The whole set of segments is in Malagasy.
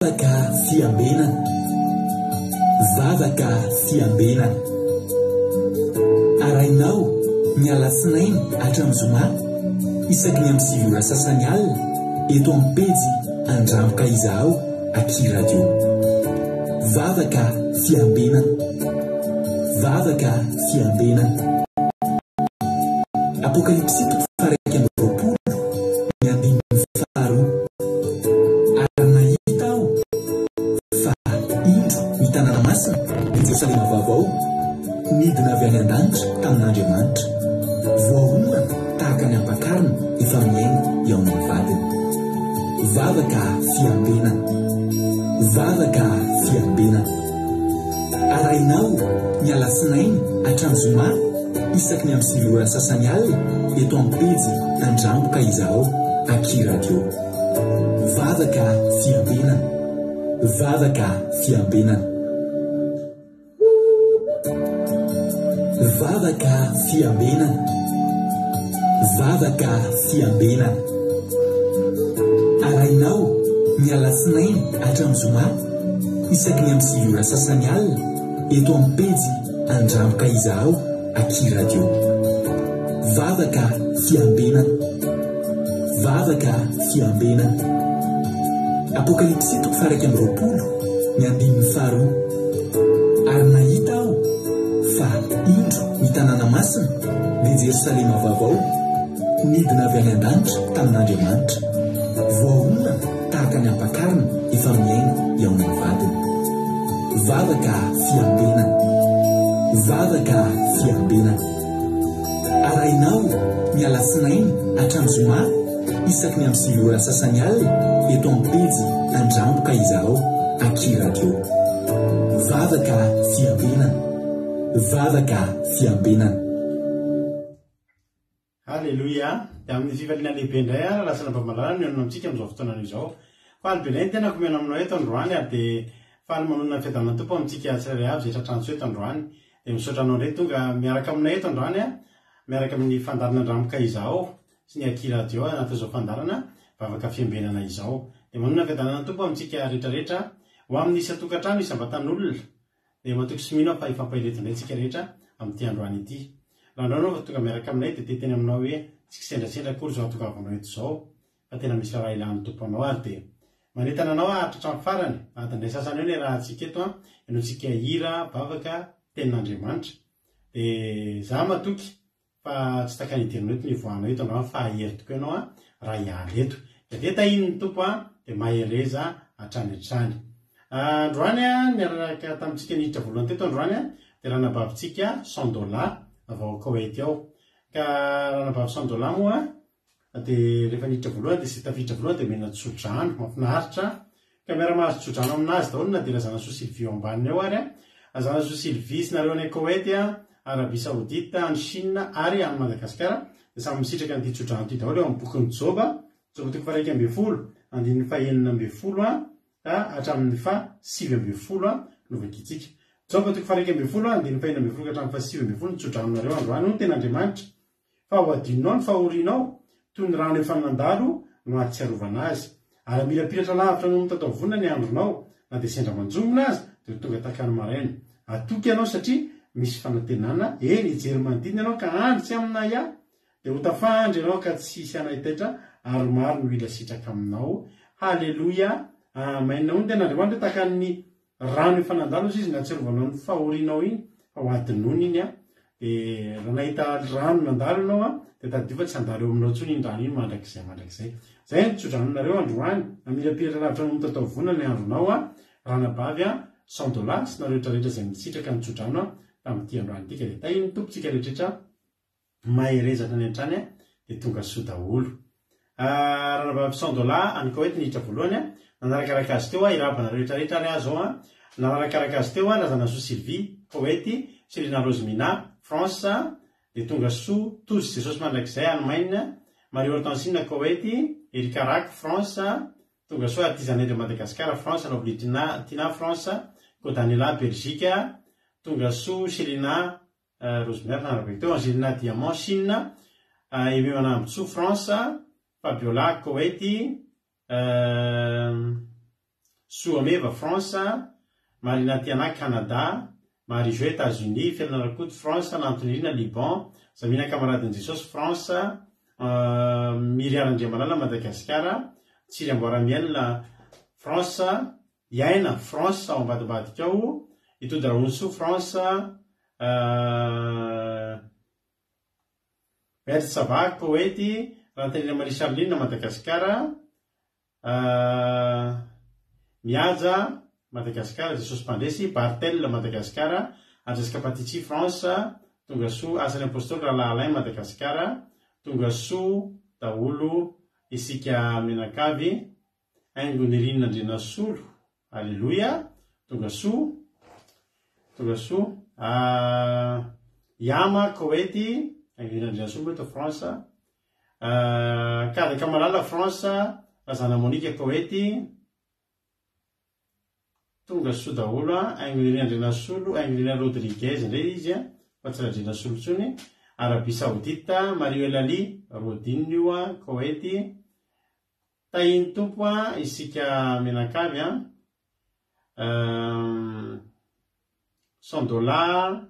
Vavaka fiambenana. Vavaka fiambenana. Arahinao ny alatsinainy hatramin'ny zoma isaky ny amin'ny 9 ora sasany alina eto amin'ny pejy Andramboka Izahao aky Radio. Vavaka fiambenana. Vavaka fiambenana. Apokalypsy toko faha-21 ny andininy faharoa. Ary nahita aho fa indro ny tanàna masina, ny Jerosalema vaovao, nidina avy any an-danitra tamin'Andriamanitra, voaomana tahaka ny ampakarina efa mihaingo eo amin'ny vadiny. Vavaka fiambenana. Vavaka fiambenana. Arahinao ny alatsinainy hatramin'ny zoma isaky ny amin'ny 9 ora sasany alina eto amin'ny pejy Andramboka Izahao Aky Radio. Vavaka fiambenana. Vavaka fiambenana. Vavaka fiambenana. Vavaka fiambenana. Arahinao ny alatsinainy hatramin'ny zoma isaky ny amin'ny 9 ora sasany alina eto amin'ny pejy Andramboka Izahao Aky Radio. Vavaka fiambenana. Vavaka fiambenana. Apokalypsy toko faha-21 ny andininy faharoa. Ary nahita aho fa indro ny tanàna masina, dia Jerosalema vaovao, nidina avy any an-danitra tamin'Andriamanitra. Voaomana tahaka ny ampakarina efa mihaingo eo amin'ny vadiny. Vavaka fiambenana. Vavaka fiambenana. Arahinao ny alatsinainy hatramin'ny zoma isaky ny amin'ny 9 ora sasany alina eto amin'ny pejy Andramboka Izahao Aky Radio. Vavaka fiambenana. Vavaka fiambenana. Haleloia! Dia amin'ny fifaliana lehibe indray ary lasa Rabamalala no mihaona amintsika amin'izao fotoana izao. Faly be indray ny tenako mihaona aminao eto androany ary dia faly manonona ny fiadanan'ny Tompo amintsika tsirairay avy izay tratran'ny soa eto androany. Dia misaotra anao indray tonga miaraka aminay eto androany miaraka amin'ny fandaharana Andramoka Izao sy ny Aky Radio anatin'izao fandaharana Vavaka Fiambenana izao. Dia manonona ny fiadanan'ny Tompo amintsika rehetrarehetra ho amin'ny isan-tokantrano, isam-batan'olona. Dia matoky sy mino aho fa hifampahery eto indray tsika rehetra amin'ity androany ity. Raha androany aho vao tonga miaraka aminay dia te hiteny aminao hoe tsy kisendrasendra akory izao hatongavanao eto izao fa tena misy raharaha ilan'ny Tompo anao ary dia manentana anao haharitra hatramin'ny farany, adiny iray sasany eo ny iarahantsika eto an, henointsika hira, vavaka, tenin'Andriamanitra. Dia za matoky Fa tsy takany hidiranao eto ny hivoahanao eto androany fa hahery tokoa ianao an raha hiala eto. Ka dia tahian'ny Tompo an dia mahereza hatrany hatrany. Androany an niaraka tamintsika niditra voalohany teto androany an dia ranabavintsika Sandola avy ao Koety ao. Ka ranabavy Sandola moa Dia rehefa niditra voalohany dia izay tafiditra voalohany dia omena tsodrano, mahafinaritra. Ka miara-mahazo tsodrano aminazy daholo na dia Razanasoa Sylvie ao ambaniny ao ary. Razanasoa Sylvie sy nareo any Koety, Arabie Saoudite, any Chine ary any Madagasikara dia samy misitraka an'ity tsodrano ity daholo eo amin'ny bokin'i Joba, Joba toko faha-11, andininy faha-16 ka hatramin'ny faha-19 no vakintsika. Joba toko faha-11, andininy faha-16 ka hatramin'ny faha-19 ny tsodranonareo androany, hoy ny tenin'Andriamanitra. Fa ho adinonao ny fahorianao, toy ny rano efa nandalo no ahatsiarovana azy. Ary hamirapiratra lavitra noho ny mitataovonona ny andronao, na dia sendra manjombona aza, dia ho tonga tahaka ny maraina. Hatoky ianao satria misy fanantenana, eny, hijery manodidina ianao ka andry tsy amin'ahiahy. Dia ho tafandry ianao ka tsy hisy hanaitaitra, ary maro no hila sitraka aminao. Haleloia! Amen. Hoy ny tenin'Andriamanitra hoe tahaka ny Rano efa nandalo ozy izy nahatsiarovanao ny fahorianao iny fa ho adinoina iny an, dia raha nahita rano nandalo ianao an, dia tadidio fa tsy handalo eo aminao intsony iny rano iny mandrakizay mandrakizay. Zay ny tsodranonareo androany, namirapiratra lavitra noho ny tataovona ny andronao an, ranabavy an, Sandola sy nareo rehetra rehetra izay nisitraka ny tsodrano an, tamin'ity androany ity ka dia tahin'ny Tompo tsika rehetra rehetra. Mahereza hatrany hatrany a, dia tonga soa daholo. Ranabavy Sandola any Koety niditra voalohany a, nanarakaraka azy teo a, irahaba anareo rehetra rehetra ary aho zao a, nanarakaraka azy teo a, Razanasoa Sylvie, Koety, Selina Rose Mina, France, dia tonga soa, Tojo Jesosy Mandrakizay, Allemagne, Marie Hortensine, Koety, Erika Rack, France, tonga soa, Artisanay de Madagascar, France, Lovely Tina, Tina, France, Kodanela, Belgique, tonga soa, Selina, Rosemary nanaraka teo, Angelina Diamant, Chine, Aimé Manambotsoa, France, Fabiola, Koety, Soameva, France, Marina Tiana, Canada, Marie Jo, Etats-Unis, Felana Rakoto, France, Nantonirina, Liban, Zamina Kamaradin'i Jesosy, France, Miriara Andriamalala, Madagasikara, Tsiry Amboaramiel, France, Iaina, France, ao ambadimbadika ao, Itody Rahonsoa, France, Bert Sabah, Koety, Rantelina Marie Charline, Madagasikara, Mihaja, Madagasikara, Jesosy Mpandresy, Barthel, Madagasikara, Andresy Kapatici, France, Tonga soa, Asan'ny Apostoly Rahalahy Alain, Madagasikara, Tonga soa daholo isika mianakavy, Haingo Nirina Andrianasolo, Aleloia, tonga soa, tonga soa, Yama, Koety, Haingo Nirina Andrianasolo moa eto France, Kadaka Malala, France, Razana Monica, Koety, Tonga soa daholo an, Haingo Nirina Andrianasolo, Haingo Nirina Rodriguez indray izy an, fa tsy Randrianasolo intsony, Arabie Saoudite, Mario El Ali, Rodine io an, Koety, Tahin'ny Tompo an isika mianakavy an Cent dollars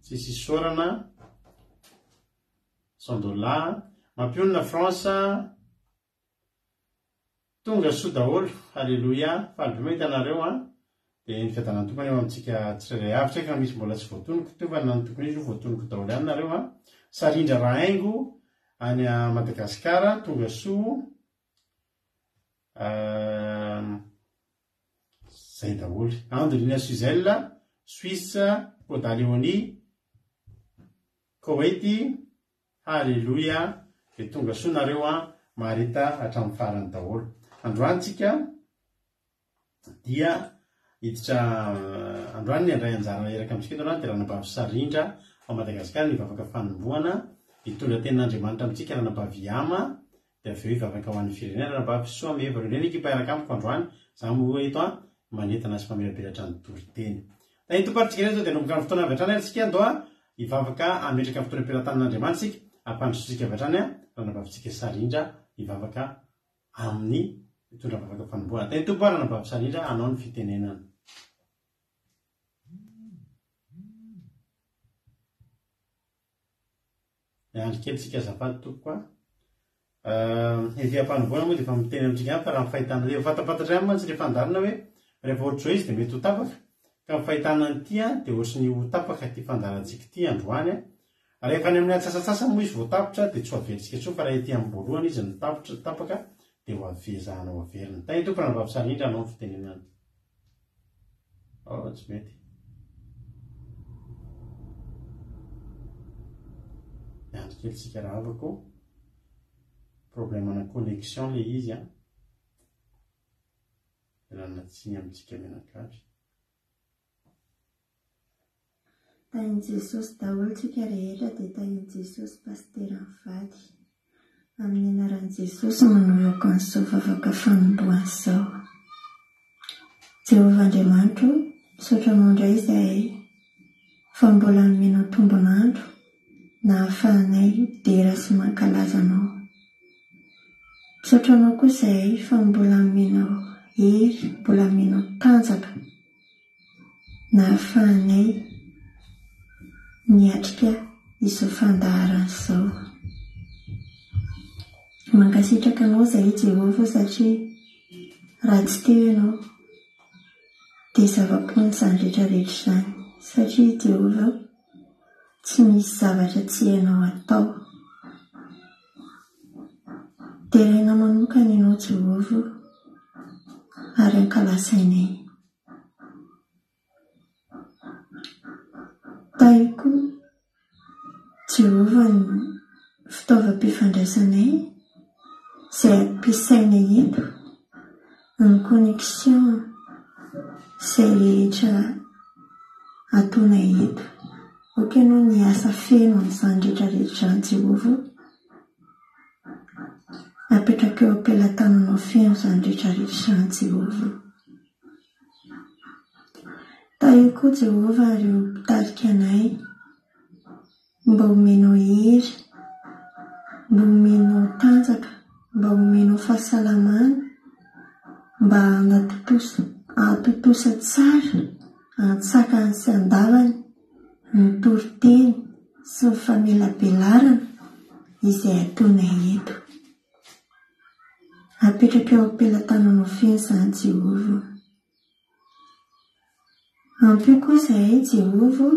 tsisy isaorana 100 dollars Mampionona France Tonga soa daholo Alléluia Faly be mahita anareo an Dia ny fiadanan'ny Tompo anie ho amintsika tsirairay avy. Tsy haiko na misy mbola tsy voatonoko teo fa na ny tokony izy io voatonoko daholo ihany nareo an. Sarindra Rahaingo any Madagasikara, tonga soa. Zay daholo. Andrina Suzelle, Suisse, Koda Léonie, Koweït, Haleloia, dia tonga soa nareo an, mahareta hatramin'ny farany daholo. Androany tsika dia hiditra androany ny handray anjara iraka amintsika eto androany dia Ranabavy Sarindra ao Madagasikara ny hivavaka fanombohana, hitondra tenin'Andriamanitra amintsika Ranabavy Yama dia avy eo hivavaka ho an'ny firenena Ranabavy Soameva. Ireo indray ny ekipa hiaraka amiko androany, za moa eto an manentana sy mamelabelatra ny toriteny. Tahin'ny Tompo ary tsika indray izao dia hanomboka ny fotoana avy hatrany ary tsika ndao hivavaka hametraka ny fotoana am-pelatanan'Andriamanitra isika, hampandrosoantsika avy hatrany Ranabavintsika Sarindra hivavaka amin'ny mitondra vavaka fanombohana. Tahin'ny Tompo ary Ranabavy Sarindra hanao ny fitenenana. Miandry kely tsika azafady tompoko a. Ety am-panombohana moa dia efa miteny amintsika ihany fa raha ny fahitana, efa fantapantatra ihany mantsy ilay fandaharana hoe rehefa ohatr'izao izy dia mety ho tapaka. Ka ny fahitana an'ity dia ohatry ny ho tapaka ity fandaharantsika ity androany a. Rehefa any amin'ny antsasatsasany moa izy vao tapitra dia tsy ho averintsika intsony fa raha ety am-boalohany izy no tapitra, tapaka dia ho avy ezahana ho averina. Tahin'ny Tompo Ranabavy Sarindra hanao ny fitenenana. Oh, tsy mety. Miandry kely tsika rahavako. Problème-na connexion le izy an. Ialana tsiny amintsika mianakavy. Tahin'i Jesosy daholo tsika rehetra dia tahin'i Jesosy Pasitera mivady. Amin'ny anaran'i Jesosy no anaovako an'izao vavaka fanombohana izao. Jehovah Andriamanitro o, misaotra Anao indray izahay fa mbola nomenao tombon'andro nahafahanay midera sy mankalaza Anao. Misaotra Anao koa izahay fa mbola nomenao hery, mbola nomenao tanjaka. Nahafahanay niatrika izao fandaharana izao. Mankasitraka anao izahay Jehovah satria raha tsy teo ianao dia zava-poana izany rehetra rehetra izany satria Jehovah tsy misy zavatra tsy hainao atao. Deraina manokana ianao Jehovah ary ankalazainay. Tahio koa Jehovah ny fitaovam-pifandraisanay izay ampiasainay eto, ny connexion izay rehetra ataonay eto. Aoka ianao ny hiasa feno amin'izany rehetra rehetra izany Jehovah ô. Apetrako eo am-pelatananao feno izany rehetra rehetra izany Jehovah ô. Tahio koa Jehovah ireo mpitarika anay, mba homenao hery, mba homenao tanjaka, mba homenao fahasalamana, mba hanatontosa hahatontosa tsara an-tsakany sy an-davany ny toriteny sy ny famelabelarana izay ataonay eto. Apetraka eo am-pelatananao feno izany Jehovah ô. Ampio koa izahay Jehovah ô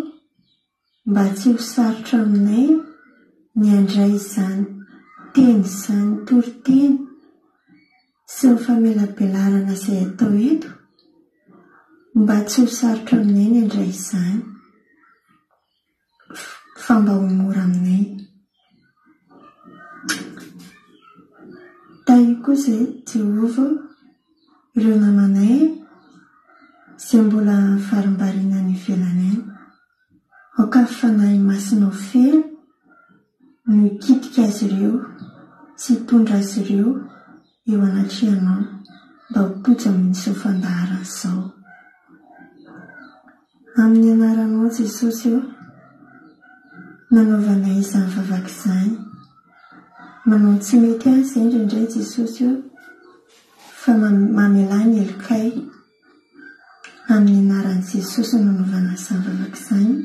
mba tsy ho sarotra aminay ny handray izany teny izany toriteny sy ny famelabelarana izay atao eto, mba tsy ho sarotra aminay ny handray izany fa mba ho mora aminay. Tahio koa izay Jehovah ô, ireo namanay izay mbola varimbariana any ivelany any. Aoka ny Fanahy Masinao feno no hikitika azy ireo sy hitondra azy ireo eo anatrehanao mba ho tojo amin'izao fandaharana izao. Amin'ny anaranao Jesosy ô, nanaovanay izany vavaka izany. Manao ny tsy mety ahy izay indraindray Jesosy ô, fa mamelà ny helokay. Amin'ny anaran'i Jesosy no nanaovana izany vavaka izany.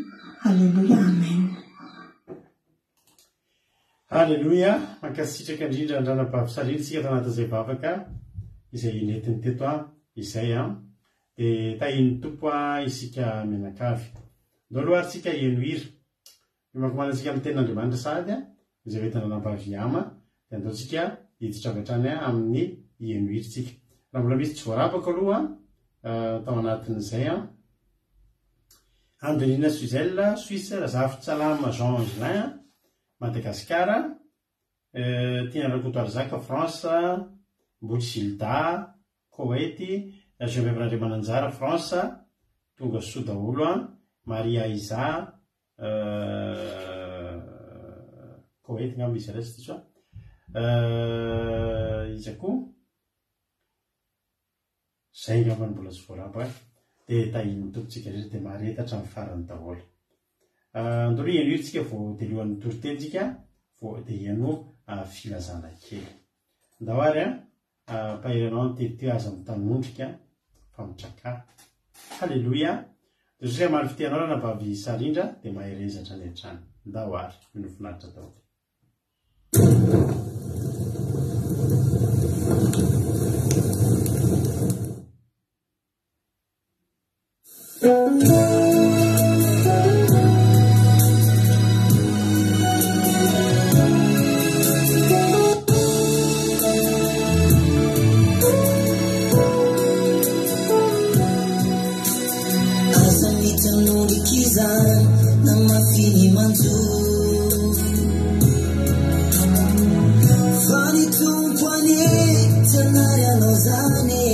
Aleloia Amen. Aleloia, mankasitraka indrindra an-dRanabavy Sarily tsika tanatin'izay vavaka izay nentiny teto an, izay an. Dia tahian'ny Tompo an isika mianakavy. Ndao aloha ary tsika heno hira. Miomankomana antsika amin'ny tenin'Andriamanitra sahady izay hoentina anabavy Yama dia andao tsika hiditra avy hatrany amin'ny heno hira tsika. Raha mbola misy tsy voarabako aloha tao anatin'izay an. Andelina Suzelle, Suisse, Razafintsalama Jean Angelin, Madagasikara, Tiana Rakotoarizaka, France, Mbotry Gilda, Koety, Geneviève Randriamananjara, France, tonga soa daholo an, Maria Aiza, Koety ngamba izy raha tsy diso aho, iza koa? Zay ngamba no mbola tsy voarabo ahy, dia tahian'ny Tompo tsika rehetra dia mahareta hatramin'ny farany daholo. Andao aloha hihaino hira tsika vao dia alohan'ny toriteny tsika vao dia hihaino filazana kely. Andao ary an. Ampahery anao ny teny teo aza mitanondrika fa mitrakà. Haleloia! Jesosy hamaly fitia anao ranabavy Sarindra dia mahereza hatrany hatrany. Ndao ary, mino finaritra daholo. Aza mitanondrika izany na mafy ny manjo Fa ny Tompo anie tsy hanary anao zany e.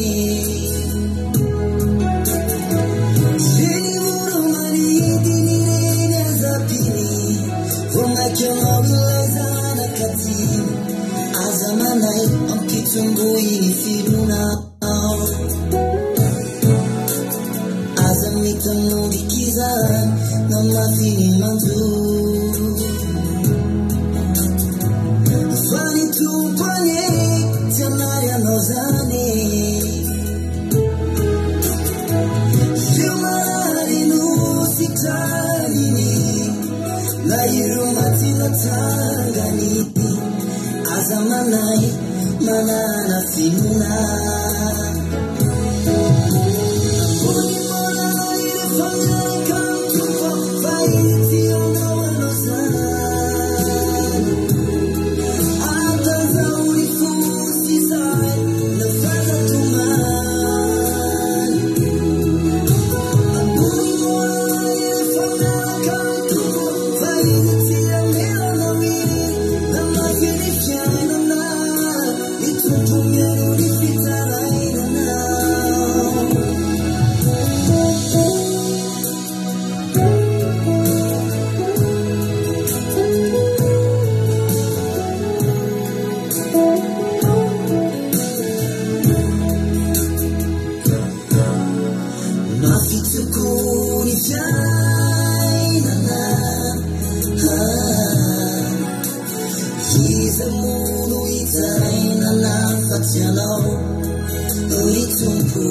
Hoy ny Tompo.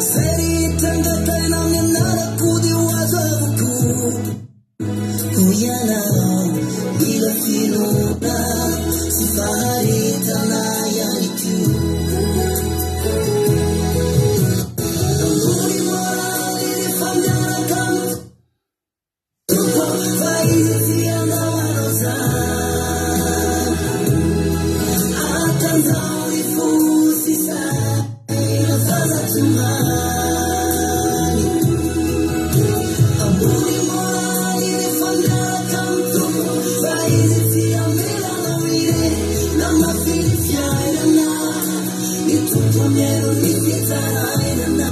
Izay rehetra angatahina amin'ny anarako dia ho azo avokoa. Hoy ianao, mila finoana sy faharetana ihany koa. Ambony moraly rehefa miaraka amin'ny Tompo fa Izy tsy handao anao zany. Atanjaho ny fo sy saina fa aza tomany. Ambony moraly rehefa miaraka amin'ny Tompo fa Izy tsy hamela anao irery na mafy ny fiainana. Ny Tompo mihaino ny fitarainana.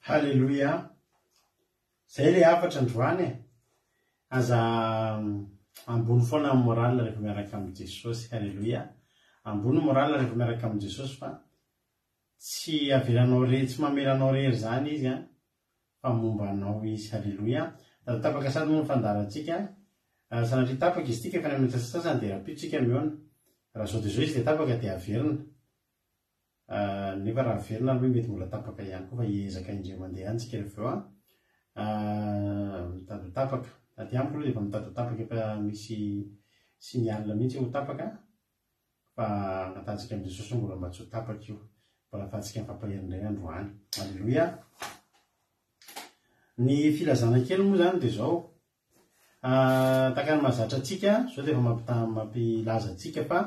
Haleloia! Zay le hafatra androany e! Aza ambony foana ny moral rehefa miaraka amin'i Jesosy. Haleloia! Ambony ny moral rehefa miaraka amin'i Jesosy fa tsy avelanao re, tsy mamela anao rery izany Izy an, fa momba anao Izy. Haleloia! Raha tapaka sady moa ny fandaharantsika, raha sanatria tapaka izy ity ka efa any amin'ny antsasasasany dia rahampitso tsika mihaona. Raha zao dia zao izy dia tapaka dia averina. Nefa raha averina aloha mety mbola tapaka ihany koa fa hiezaka indray mandeha ihany tsika rehefa avy eo an. Mitady ho tapaka. Aty amiko aloha dia efa mitady ho tapaka efa misy signal mihitsy hoe ho tapaka fa angatahantsika amin'i Jesosy hoe mbola mba tsy ho tapaka io. Mbola ahafahantsika mifampahery indray androany. Aleloia. Ny filazana kely moa izany dia izao. Tahaka ny mahazatra antsika, izao dia efa mampitaha mampilaza antsika fa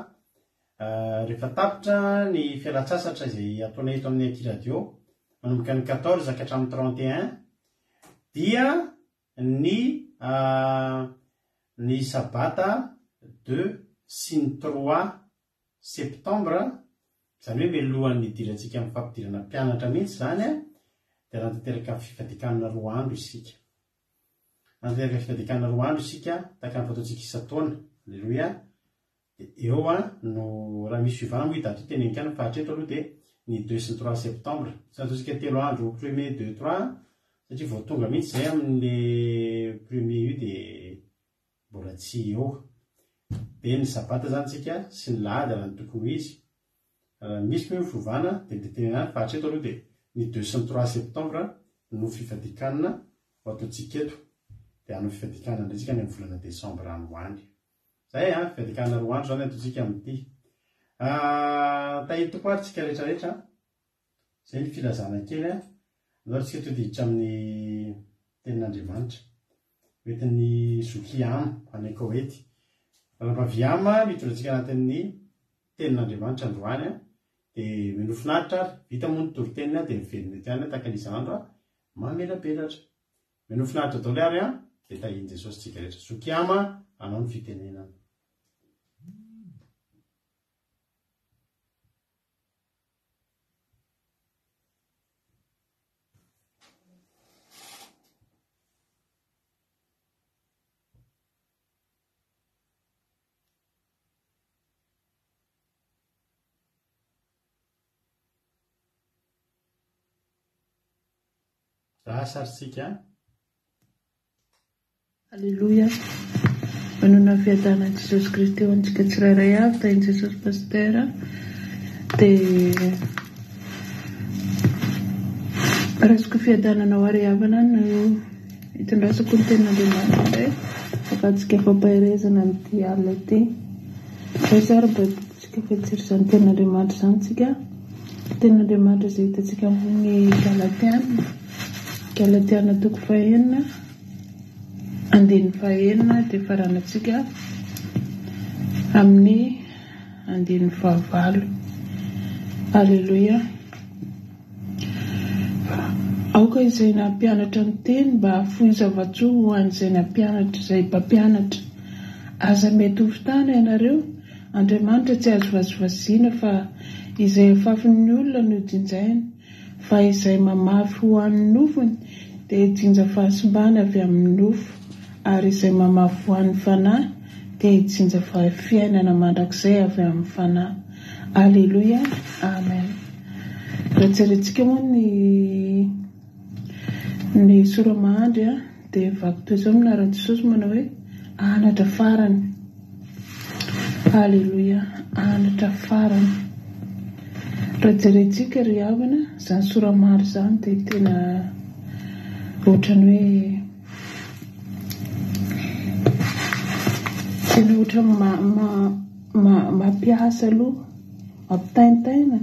rehefa tapitra ny fialan-tsasatra izay ataonay eto amin'ny Aky Radio, manomboka ny quatorze ka hatramin'ny trente et un, dia ny ny sabata deux sy ny trois septembre, izany hoe mialohan'ny hidirantsika amin'ny fampidirana mpianatra mihitsy izany, dia hanatanteraka fifadikanana roa andro isika. Hanatanteraka fifadikanana roa andro isika, tahaka ny fataontsika isan-taona. Aleloia. Dia eo no, raha misy fiovana moa io daty io teneniko ihany fa hatreto aloha dia ny deux sy ny trois septembre. Tsy nataontsika telo andro premier, deux, trois, satria vao tonga mihitsy izay amin'le premier io dia mbola tsy eo. Dia ny sabata izany tsika sy ny lahady raha ny tokony ho izy. Raha misy moa ny fiovana dia mety tenenina ihany fa hatreto aloha dia ny deux sy ny trois septembre no fifadikanina ho ataontsika eto. Dia hanao fifadikanina indray tsika any amin'ny volana desambra any ho any. Zay an, fifadikanina roa andro izany ataontsika amin'ity. Tahian'ny Tompo ary tsika rehetra rehetra an. Zay ny filazana kely an. Andao ary tsika tonga dia hiditra amin'ny tenin'Andriamanitra. Hoentin'ny zoky Yam any Koety. Ranabavy Yam no hitondra antsika anatin'ny tenin'Andriamanitra androany an. Dia minoa finaritra ary. Vita moa ny toriteniny an, dia miverina eto ihany tahaka ny isan'andro an. Mamelabelatra. Minoa finaritra daholo ary an. Dia tahian'i Jesosy tsika rehetra. Zoky Yam, anao ny fitenenana. Lasa ary tsika. Aleloia! Manonona ny fiadanan'i Jesosy Kristy ho antsika tsirairay avy, tahin'i Jesosy Pasitera. Dia raisiko fiadanana ho ary havana no itondrasako ny tenin'Andriamanitra indray afahantsika fampaherezana amin'ity alina ity. Raiso ary ny Baibolintsika fa hijery izany tenin'Andriamanitra izany tsika. Tenin'Andriamanitra izay hitantsika amin'ny Galatiana, Galatiana toko fahenina. Andininy fahenina dia faranantsika amin'ny andininy fahavalo. Aleloia. Aoka izay nampianatra ny teny mba hahafoy zava-tsoa ho an'izay nampianatra, izay mpampianatra. Aza mety ho fitahana ianareo, Andriamanitra tsy azo vazivaziana fa izay afafin'ny olona no jinjaina. Fa izay mamafy ho an'ny nofony dia hijinja fahasimbana avy amin'ny nofo, ary izay mamafy ho an'ny Fanahy dia hijinja fiainana mandrakizay avy amin'ny Fanahy. Aleloia! Amen. Raha jerentsika moa ny ny sora-mahandry dia vaky toy izao amin'ny anaran'i Jesosy manao hoe anatra farany. Aleloia, anatra farany. Raha jerentsika ry havana, izany sora-maro izany dia tena ohatran'ny hoe tena ohatran'ny mampiasa aloha, mampitaintaina.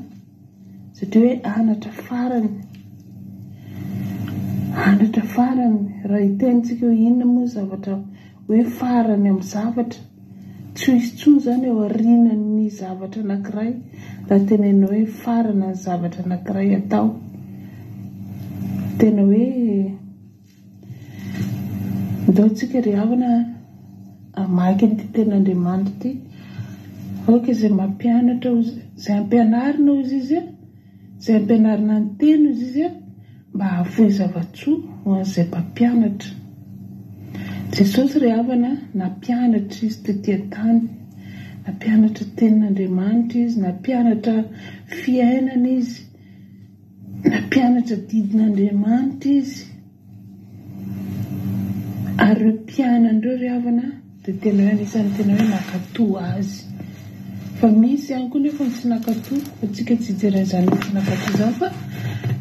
Satria hoe anatra farany, anatra farany, raha hiteny tsika hoe inona moa ny zavatra hoe farany amin'ny zavatra, tsy ho hisy intsony izany ao aorianan'ny zavatra anankiray raha tenenina hoe farana ny zavatra anankiray atao. Tena hoe Ndao tsika ry havana hamaky an'ity tenin'Andriamanitra ity. Aoka izay mampianatra, izay ampianarina hozy izy, izay ampianarina ny teny hozy izy, mba hahafoy zava-tsoa ho an'izay mpampianatra. Jesosy ry havana nampianatra izy tety an-tany, nampianatra tenin'Andriamanitra izy, nampianatra fiainana izy. Nampianatra didin'Andriamanitra izy, ary ireo mpianany ireo ry havana dia tena hoe anisan'ny tena hoe nankatò azy. Fa misy ihany koa nefa ny tsy nankatò, fa tsika tsy hijery an'izany hoe tsy nankatò izany fa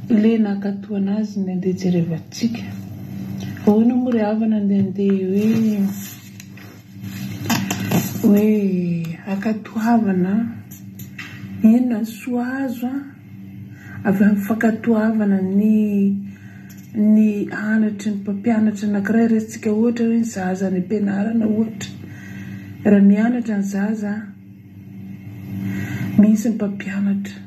ilay nankatò an'azy no andeha jerevantsika. Ahoana moa ry havana ny andeha hoe hoe hankatoavana, inona ny soa azo an? Avy amin'ny fankatoavana ny ny anatry ny mpampianatra anankiray raisintsika ohatra hoe ny zaza any am-pianarana ohatra. Raha mianatra ny zaza, misy ny mpampianatra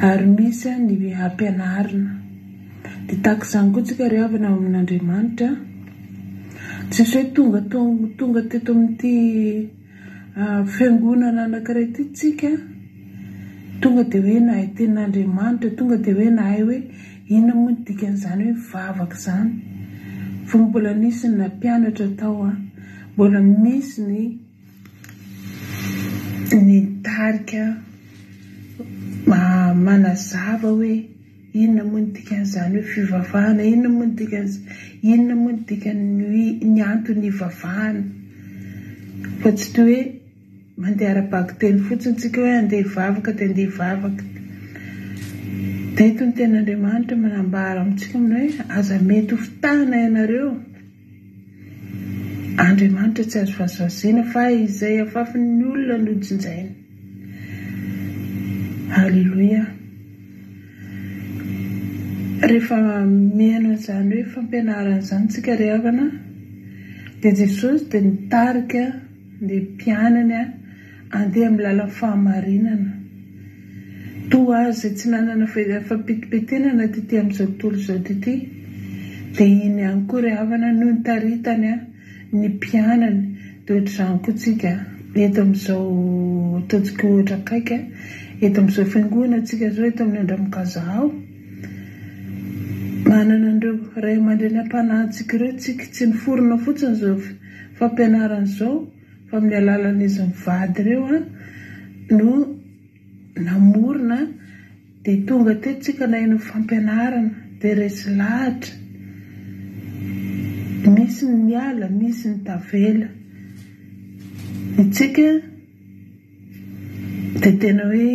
ary misy ny ampianarina. Dia tahaka izany koa tsika ry havana ao amin'Andriamanitra. Tsisy hoe tonga tonga teto amin'ity Fiangonana anankiray ity tsika tonga dia hoe nahay tenin'Andriamanitra, tonga dia hoe nahay hoe inona moa ny dikan'izany hoe mivavaka izany. Fa mbola nisy ny nampianatra tao an, mbola misy ny ny nitarika manazava hoe Inona moa ny dikan'izany hoe fivavahana? Inona moa ny dikan'izany? Inona moa ny dikan'ny ny antony hivavahana? Fa tsy toy hoe mandeha ara-bakiteny fotsiny tsika hoe andeha hivavaka dia andeha hivavaka. Dia eto ny tenin'Andriamanitra manambara amintsika amin'ny hoe aza mety ho fitahana ianareo. Andriamanitra tsy azo vazivaziana fa izay afafin'ny olona no jinjaina. Aleloia. Rehefa mihaino an'izany hoe fampianarana izany tsika ry havana dia Jesosy dia nitarika ny mpianany handeha amin'ny lalan'ny fahamarinana. Toa azy izay tsy nanana fampitipitenana tety amin'izao tontolo izao tety dia iny ihany koa ry havana no nitaritany ny mpianany dia ohatr'izany koa tsika eto amin'izao ataontsika ohatra akaiky eto amin'izao fiangonantsika izao eto amin'ny Andramokazaho manana an'ireo ray aman-dreny am-panahintsika ireo tsika tsy niforona fotsiny izao fampianarana izao fa amin'ny alalan'izy mivady ireo no namorona dia tonga teto tsika naheno ny fampianarana dia resy lahatra. Nisy ny niala, nisy ny tavela. Itsika dia tena hoe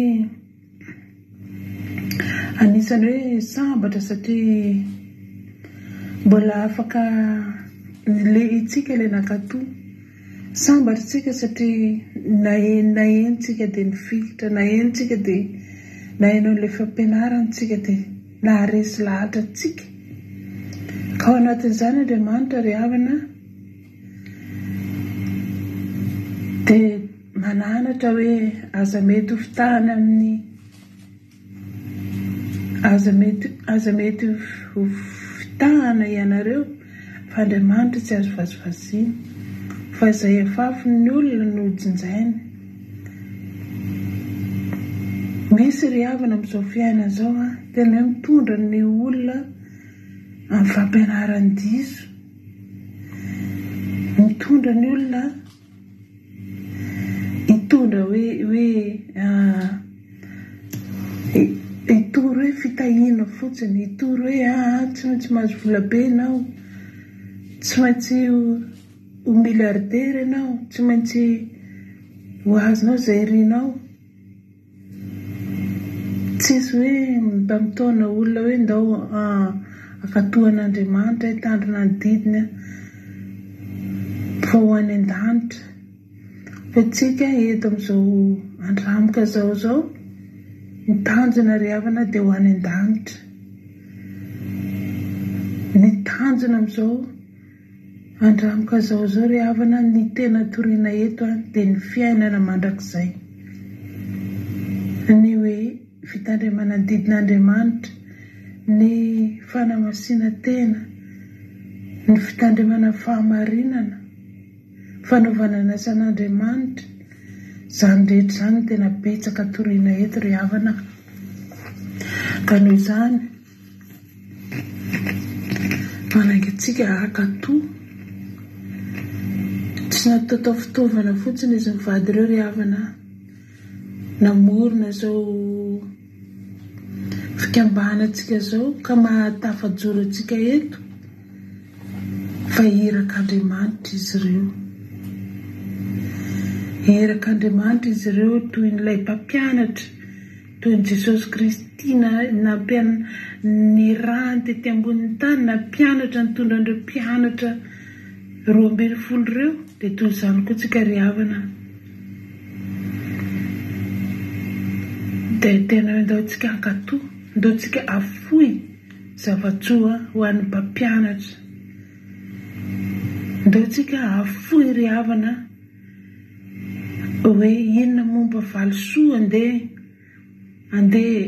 anisan'ny hoe sambatra satria mbola afaka le itsika ilay nankatò. Sambatra tsika satria naheno naheno tsika dia nifikitra, naheno tsika dia naheno an'ilay fampianarana tsika dia naharesy lahatra antsika. Ka ao anatin'izany Andriamanitra ry havana dia mananatra hoe aza mety ho fitahana amin'ny Aza mety aza mety ho fitahana ianareo fa Andriamanitra tsy azo vazivaziana fa izay afafiny ny olona no jinjainy. Misy ry havana amin'izao fiainana izao an, tena hoe mitondra ny olona amin'ny fampianaran-diso, mitondra ny olona Hitondra hoe hoe hitory hoe fitahiana fotsiny, hitory hoe aa tsy maintsy mahazo vola be ianao, tsy maintsy ho milliardaire ianao, tsy maintsy ho azonao izay irinao. Tsisy hoe mba mitaona olona hoe ndao hankatò an'Andriamanitra, hitandrina ny didiny fa ho any an-danitra. Fa tsika eto amin'izao andramoka izao izao, ny tanjona ry havana dia ho any an-danitra. Ny tanjona amin'izao. Andramoka zao zao ry havana ny tena toriana eto an dia ny fiainana mandrakizay. Ny hoe fitandremana ny didin'Andriamanitra, ny fanamasinan-tena, ny fitandremana ny fahamarinana, fanaovana ny asan'Andriamanitra, izany rehetra izany no tena betsaka toriana eto ry havana. Ka noho izany. Manainga antsika hankatò. Tsy natao fitaovana fotsiny izy mivady ireo ry havana a. Namorona izao fikambanantsika izao ka mahatafajoro antsika eto fa irak'Andriamanitra izy ireo. Irak'Andriamanitra izy ireo toy ny ilay mpampianatra. Toy an'i Jesosy Kristy nirahany tety ambonin'ny tany nampianatra nitondra an'ireo mpianatra 12 ireo dia toy izany koa tsika ry havana dia tena hoe ndao tsika hankatò, ndao tsika hafoy zava-tsoa ho an'ny mpampianatra, ndao tsika hafoy ry havana. Hoe inona momba valisoa andeha andeha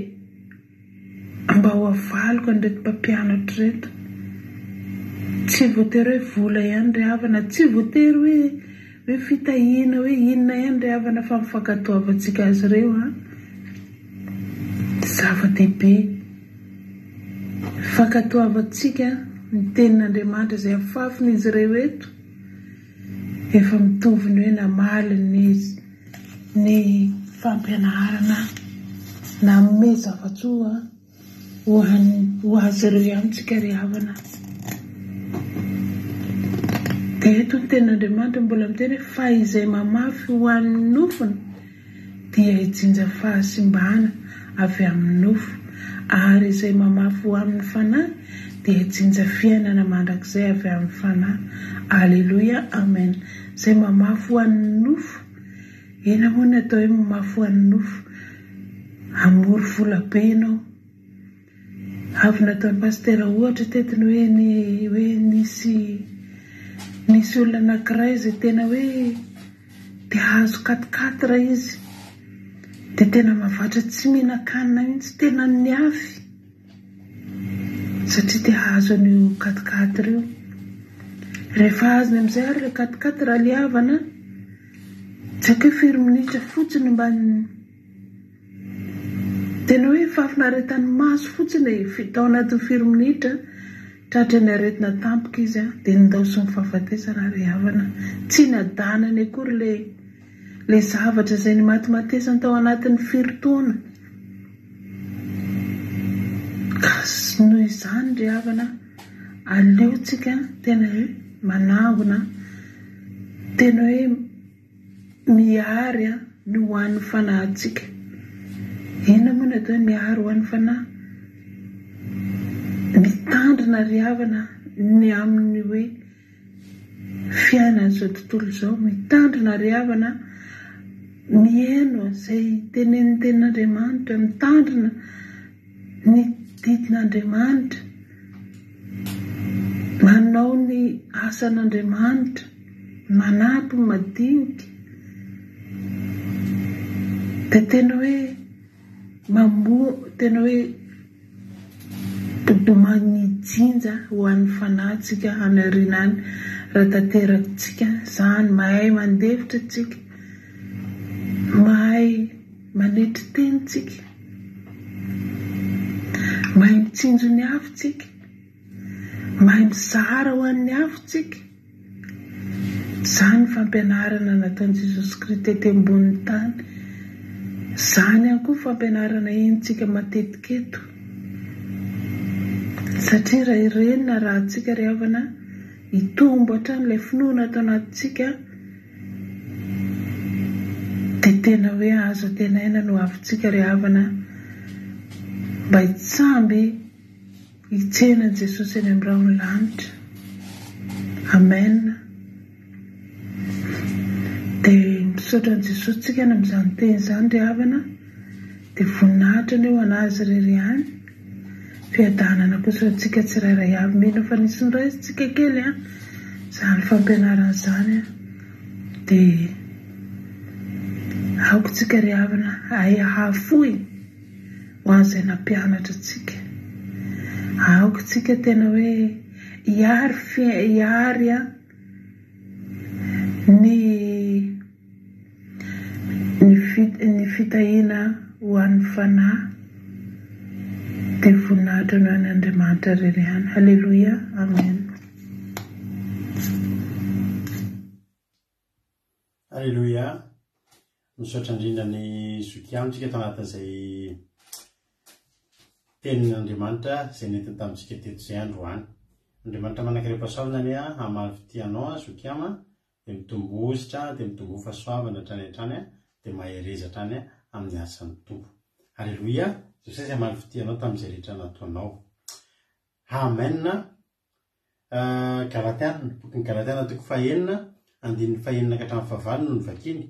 mba ho avaliko an'ireto mpampianatra ireto. Tsy voatery hoe vola ihany ry havana, tsy voatery hoe hoe fitahiana hoe inona ihany ry havana fa ny fankatoavantsika azy ireo an, zava-dehibe. Fankatoavantsika ny tenin'Andriamanitra izay afafin'izy ireo eto. Efa mitovy ny hoe namaly ny ny fampianarana nanome zava-tsoa ho an'ny ho azy ireo ihany tsika ry havana. Dia eto ny tenin'Andriamanitra mbola miteny hoe fa izay mamafy ho an'ny nofony dia hijinja fahasimbana avy amin'ny nofo, ary izay mamafy ho amin'ny fanahy dia hijinja fiainana mandrakizay avy amin'ny fanahy. Aleloia, amen. Izay mamafy ho an'ny nofo, inona moa ny atao hoe mamafy ho an'ny nofo? Hamory vola be ianao. Avy nataon'i Pasitera ohatra teto ny hoe ny hoe nisy nisy olona anankiray izay tena hoe te hahazo quatre quatre izy dia tena mavatra tsy mihinan-kanina mihitsy, tena niafy satria te hahazo an'io quatre quatre io. Rehefa azony amin'izay ary ilay quatre quatre Ralihavana, tsy haiko hoe firy minitra fotsiny mba Tena hoe fahafinaretan'ny maso fotsiny e, tao anatin'ny firy minitra, tratran'ny aretina tampoka izy dia nindaosin'ny fahafatesana ry havana. Tsy niadanany akory ilay ilay zavatra izay nimatimatesany tao anatin'ny firy taona. Ka noho izany ry havana, aleontsika tena hoe. manangona, tena hoe mihary ny ho an'ny fanahintsika. Inona moa ny atao hoe mihary ho an'ny fanahy? Mitandrina ry havana ny amin'ny hoe fiainan'izao tontolo izao, mitandrina ry havana mihaino izay tenenin'ny tenin'Andriamanitra, mitandrina ny didin'Andriamanitra, manao ny asan'Andriamanitra, manampy ny madinika, dia tena hoe mamoa, tena hoe Mijinja ho an'ny fanahintsika any aoriana any raha tanterakintsika izany. Mahay mandefitra isika, mahay manetry tena isika, mahay mitsinjo ny hafa isika, mahay mizara ho an'ny hafa isika. Izany ny fampianarana nataon'i Jesosy Kristy tety ambonin'ny tany. Izany ihany koa fampianarana henontsika matetika eto. Satria raha ireny no arahantsika ry havana, hitombo hatrany ilay finoana ato anatintsika, dia tena hoe azo antenaina ny hoavintsika ry havana, mba hitsamby Hitsena an'i Jesosy any amin'ny rahon'ny lanitra. Amen. Dia misaotra an'i Jesosy tsika any amin'izany teny izany ry havana. Dia voninahitra anie ho an'Azy irery ihany. Fiadanana kosa ho antsika tsirairay avy. Mino fa nisy noraisintsika kely an, izany fampianarana izany an. Dia aoka tsika ry havana hahay hahafoy. Ho an'izay nampianatra antsika. Aoka isika tena hoe hiary hiary ny ny fitahiana ho an'ny fanahy dia voninahitra no an'Andriamanitra irery ihany. Haleloia. Amen. Aleloia! Misaotra indrindra an'i Zoky amintsika tao anatin'izay tenin'Andriamanitra izay nentiny tamintsika teto izay androany. Andriamanitra manan-karem-pahasoavana anie hamaly fitia anao Zoky ama, dia mitomboa dia mitomboa fahasoavana hatrany hatrany dia mahereza hatrany amin'ny asan'ny Tompo. Aleloia! Jesosy hamaly fitia anao tamin'izay rehetra nataonao. Amen! Galatiana, bokin'ny Galatiana toko fahenina, andininy fahenina ka hatramin'ny fahavalo no novakiany,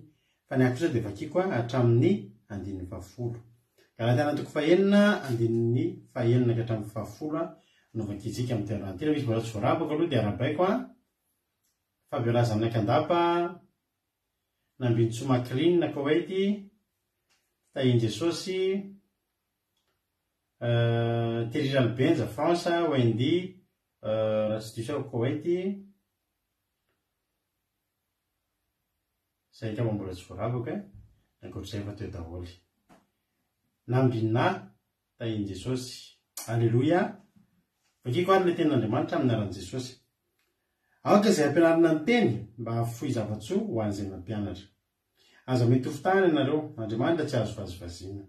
fa ny ahy kosa dia vakiko hatramin'ny andininy fahafolo. Galatiana toko fahenina, andininy fahenina ka hatramin'ny fahafolo no vakintsika amin'ity androany ity. Raha misy mbola tsy voarabako aloha dia arahabaiko an. Fabiola Zanakandapa, Nambinintsoa Macrine, Koweïty, Tahian'i Jesosy, Thierry Ralibenja, France, Wendy, raha tsy diso aho, Koweït. Izay angamba mbola tsy voarabako e. Ny ankoatr'izay efa teo daholo. Nambinà, tahian'i Jesosy. Aleloia. Vakiko ary ilay tenin'Andriamanitra amin'ny anaran'i Jesosy. Aoka izay ampianarina ny teny mba hahafoy zava-tsoa ho an'izay mampianatra. Aza mety ho fitahana ianareo, Andriamanitra tsy azo vazivaziana.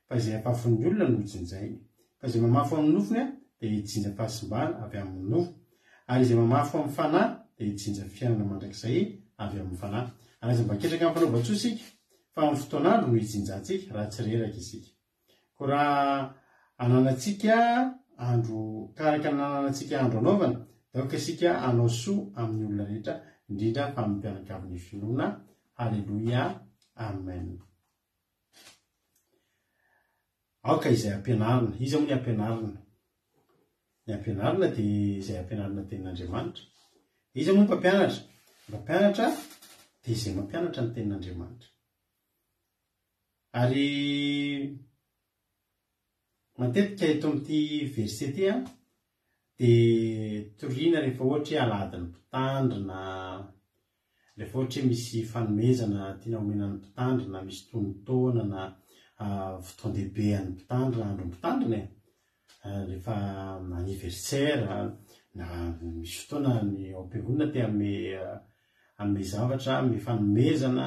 Fa izay afafin'ny olona no hojinjainy. Fa izay mamafy ho amin'ny nofony dia hijinja fahasimbana avy amin'ny nofo. Ary izay mamafy ho amin'ny fanahy dia hijinja fiainana mandrakizay avy amin'ny fanahy. Ary aza mba ketraka amin'ny fanaovan-tsoa isika, fa amin'ny fotoan'andro no hijinjantsika, raha tsy reraka isika. Koa raha ananantsika andro, ka araka ny nananantsika andro anaovana, dia aoka isika hanao soa amin'ny olona rehetra, indrindra fa amin'ny mpianakavin'ny finoana. Haleloia. Amen. Aoka izay ampianarina. Iza moa ny ampianarina? Ny ampianarina dia izay ampianarina tenin'Andriamanitra. Iza moa ny mpampianatra? Ny mpampianatra dia izay mampianatra ny tenin'Andriamanitra. Ary matetika eto amin'ity verset ity an, dia toriana rehefa ohatra hoe alahadin'ny mpitandrina, rehefa ohatra hoe misy fanomezana tiana omena ny mpitandrina, misy tonon-taona na fotoan-dehibe an'ny mpitandrina, andron'ny mpitandrina e, rehefa anniversaire na misy fotoana ny ao am-piangonana te hanome hanome zavatra, hanome fanomezana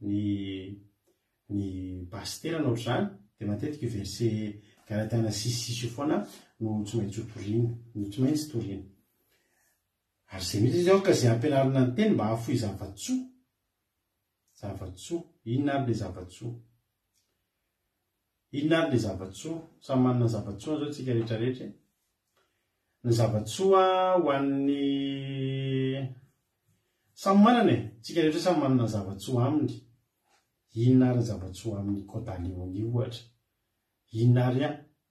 ny ny pasitera na ohatr'izany dia matetika io verset Galatiana six six io foana no tsy maintsy ho torina, no tsy maintsy torina. Ary izay mihitsy izy aoka izay ampianarina ny teny mba hahafoy zava-tsoa. Zava-tsoa. Inona ary ilay zava-tsoa? Inona ary ilay zava-tsoa? Samy manana ny zava-tsoany izao tsika rehetra rehetra e. Ny zava-tsoa ho an'ny Samy manana e! Tsika rehetra samy manana ny zava-tsoa aminy. Inona ary ny zava-tsoa amin'i Codaleoni ohatra? Inona ary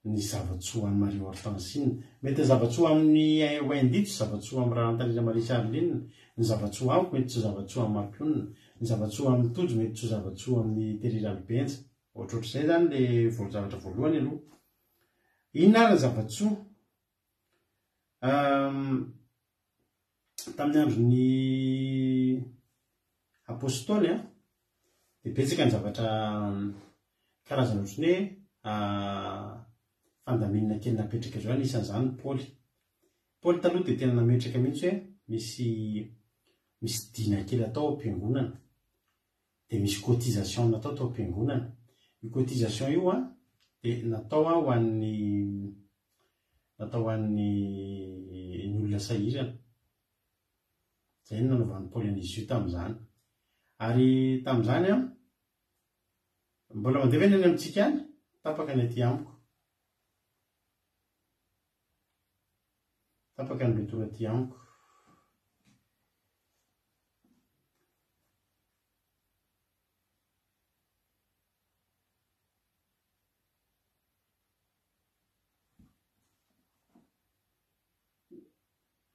ny zava-tsoa an'i Marie Hortensine? Mety ny zava-tsoa amin'i Wendy tsy zava-tsoa amin'i Rahantanirina Marie Charline. Ny zava-tsoa amiko mety tsy ho zava-tsoa amin'i Mampionona. Ny zava-tsoa amin'i Tojo mety tsy ho zava-tsoa amin'i Terry Ralibenja. Ohatrohatr'izay izany ilay zavatra voalohany aloha. Inona ary ny zava-tsoa? Tamin'ny andron'ny Apostoly dia betsaka ny zavatra karazana ohatran'ny hoe fandaminana kely napetraka izao, anisan'izany Paoly. Paoly taloha dia tena nametraka mihitsy hoe misy misy dina kely atao ao am-piangonana. dia misy cotisation natao tao am-piangonana. Io cotisation io an, dia natao ho an'ny natao ho an'ny ny olona sahirana. Izay no nanaovan'i Paoly an'izy io tamin'izany. Ary tamin'izany an, mbola mandeha ve ny any amintsika any? Tapaka ny aty amiko. Tapaka ny retour aty amiko.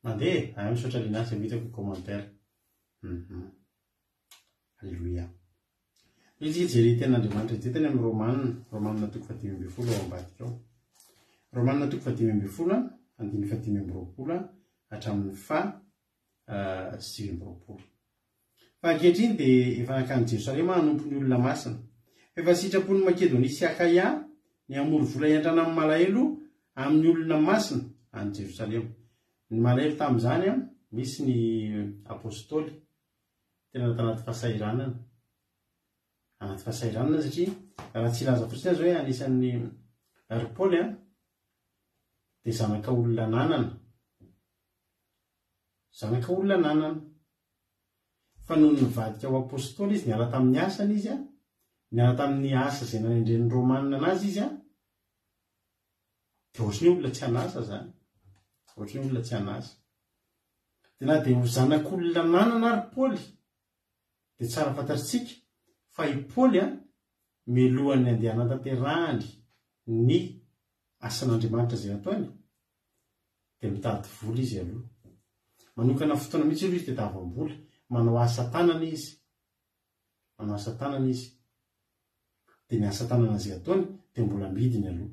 Mandeha e! Ay misaotra Lina zay hitako ny commentaire. Hum. Alléluia. Izy hijery tenin'Andriamanitra ity tany amin'ny Romana, Romana toko faha-15 ao ambadika ao. Romana toko faha-15, andininy faha-25 hatramin'ny faha 29. Fa ankehitriny dia efa nankany Jerosalema hanompo ny olona masina. Fa efa sitrapon'i Makedonia sy Akaia ny hamory vola hiantrana amin'ny malahelo amin'ny olona masina any Jerosalema. Ny malahelo tamin'izany, misy ny apostoly tena tanaty fahasahiranana. Anaty fahasahiranana satria raha tsy hilaza fotsiny aza hoe anisan'ny ry Paoly dia zanaka olona nanana. Zanaka olona nanana. Fa nony nivadika ho apostoly izy, niala tamin'ny asany izy, niala tamin'ny asa izay nanendren'ny Romana anazy izy, dia ohatran'ny hoe olona tsy an'asa izany. Ohatran'ny hoe olona tsy an'asa. Dia na dia ho zanak'olona nanana ary Paoly, dia tsara fantatritsika fa i Paoly mialohan'ny handeha hanatanterahany ny asan'Andriamanitra izay ataony, dia mitady vola izy aloha. Manokana fotoana mihitsy aloha izy tadiavam-bola. Manao asa tanana izy. Manao asa tanana izy. Dia ny asa tanana izay ataony dia mbola amidiny aloha.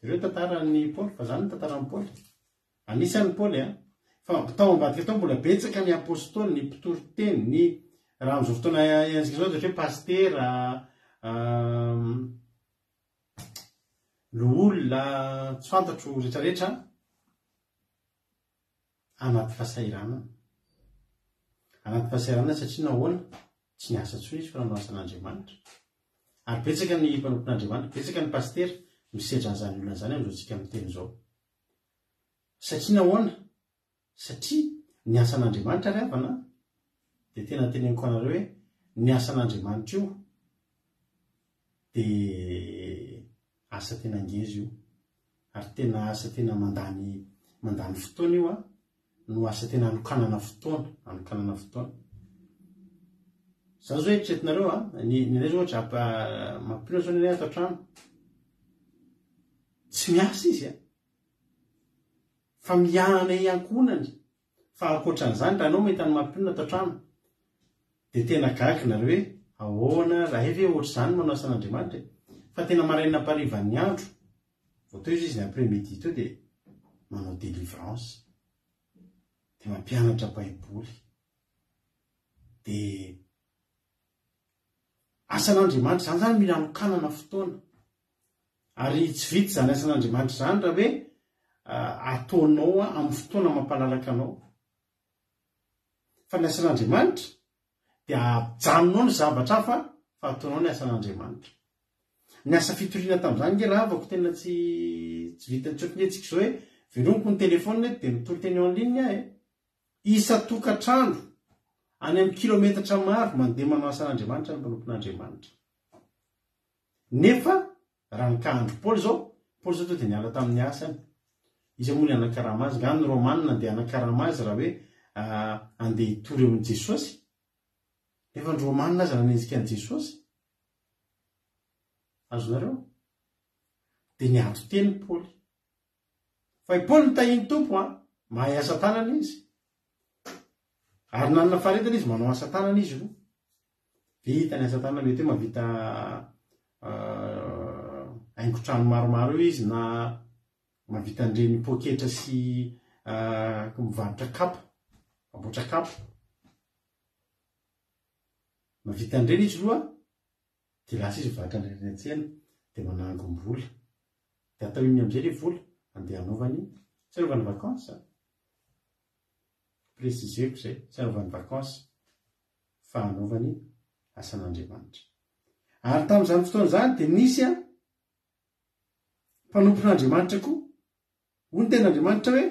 Jereo ny tantaran'i Paoly, fa izany ny tantaran'i Paoly. Anisan'ny Paoly an. Fa tao ambadika tao mbola betsaka ny apostoly, ny mpitory teny, ny raha amin'izao fotoana iainantsika izao dia ohatra hoe pasitera, Loholona tsy fantatro retraretra anaty fahasahiranana. Anaty fahasahiranana satria nahoana? Tsy niasa intsony izy fa nanao asan'Andriamanitra. Ary betsaka ny mpanompon'Andriamanitra, betsaka ny pasitera misedra an'izany olona izany amin'izao tsika miteny izao. Satria nahoana? Satria ny asan'Andriamanitra ry havana dia tena teneniko anareo hoe ny asan'Andriamanitra io dia asa tena ngeza io ary tena asa tena mandany mandany fotoana io an, no asa tena anokanana fotoana, anokanana fotoana. Za zao eritreretinareo an, ny ny anay zao ohatra mampino zao ny anay ato an-trano, tsy miasa izy an. Fa miahana ey ankohonany fa ankoatran'izany raha anao mahita ny mampionona ato an-trano dia tena gaga nareo hoe ahoana raha hay ve ohatr'izany manao asan'Andriamanitra e! Fa tena maraina amparivan'ny andro vao teo izy ny après midi teo dia manao délivrance dia mampianatra baiboly dia asan'Andriamanitra izany zany mila anokanana fotoana Ary tsy vita izany asan'Andriamanitra izany raha hoe ataonao amin'ny fotoana mampalalaka anao. Fa ny asan'Andriamanitra dia ajanonao ny zavatra hafa fa ataonao ny asan'Andriamanitra. Ny asa fitoriana tamin'izany nge rahavako tena tsy tsy vita tsy ohatran'ny hoe tsika izao hoe velomiko ny téléphone eto dia mitory teny en ligne aho e. Isan-tokantrano, any amin'ny kilometatra maro, mandeha manao asan'Andriamanitra ny mpanompon'Andriamanitra. Nefa, raha ny cas an-dry Paoly izao, Paoly izao tonga dia niala tamin'ny asany. Iza moa ny hanakarama azy? Angaha ny Romana andeha hanakarama azy raha hoe andeha hitory eo amin'i Jesosy? Nefa ny Romana aza nanenjika an'i Jesosy. Azonareo? Dia niato teny Paoly. Fa i Paoly nitahian'ny Tompo an, mahay asa tanana izy. Ary nanana faharetana izy, manao asa tanana izy aloha. Vita ny asa tanana, mety hoe mahavita haingon-trano maromaro eo izy na mahavita an'ireny poketra sy mivarotra kapa, mamboatra kapa. Mahavita an'ireny izy aloha, Dia lasa izy mivarotra any any an-tsena, dia manangom-bola. Dia atao inona amin'izay ilay vola? Andeha hanaovany, tsy hanaovany vacances an! Préciser-ko izay, tsy hanaovany vacances, fa hanaovany asan'Andriamanitra. Ary tamin'izany fotoana izany dia nisy an, mpanompon'Andriamanitra koa Hoy ny Tenin'Andriamanitra hoe,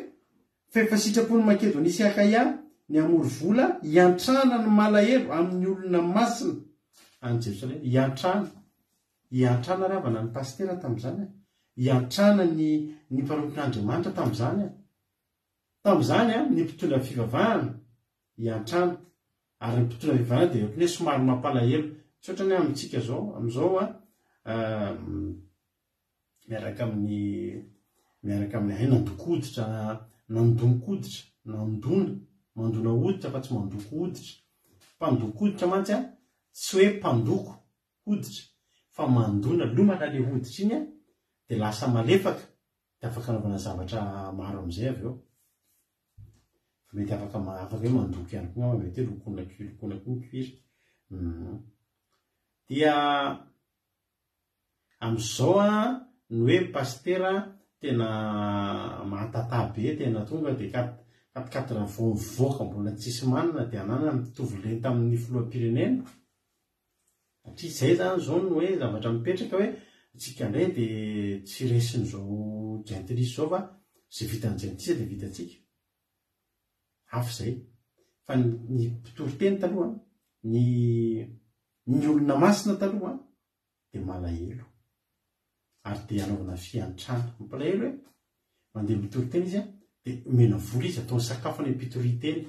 Fa efa sitrapon'i Makedonia sy Akaia ny hamory vola hiantrana ny malahelo amin'ny olona masina any Jerosalema. Hiantrana. Hiantrana ry havana ny pasitera tamin'izany e. Hiantrana ny ny mpanompon'Andriamanitra tamin'izany e. Tamin'izany a, ny mpitondra fivavahana hiantrana. Ary ny mpitondra fivavahana dia ohatran'ny hoe somary mampalahelo. Tsy ohatran'ny hoe amintsika izao. Amin'izao a, miaraka amin'ny miaraka amin'ny hay nandoko hoditra nandon-koditra nandona mandona hoditra fa tsy mandoko hoditra mpandoko hoditra mantsy a tsy hoe mpandoko hoditra fa mandona lomana le hoditra iny a de lasa malefaka de afaka anaovana zavatra maro am'izay avy eo fa mety afaka afaka hoe mandoko ihany koa angamba mety hoe lokoina lokoina koa ny cuir dia Amin'izao ny hoe pasitera tena mahatata be, tena tonga dia quatre quatre vao mivoaka mbola tsisy manana dia ananany mitovy lenta amin'ny filoham-pirenena. Satria izay izany izao no hoe zavatra mipetraka hoe tsika indray dia tsy resin'izao jentilisa izao fa izay vitan'ny jentilisa dia vitantsika. Hafa izay. Fa ny mpitoriteny taloha, ny ny olona masina taloha dia malahelo ary dia anaovana fiantrana. Mampalahelo e! Mandeha mitory teny izy dia omena vola izy ataony sakafo any am-pitorian-teny.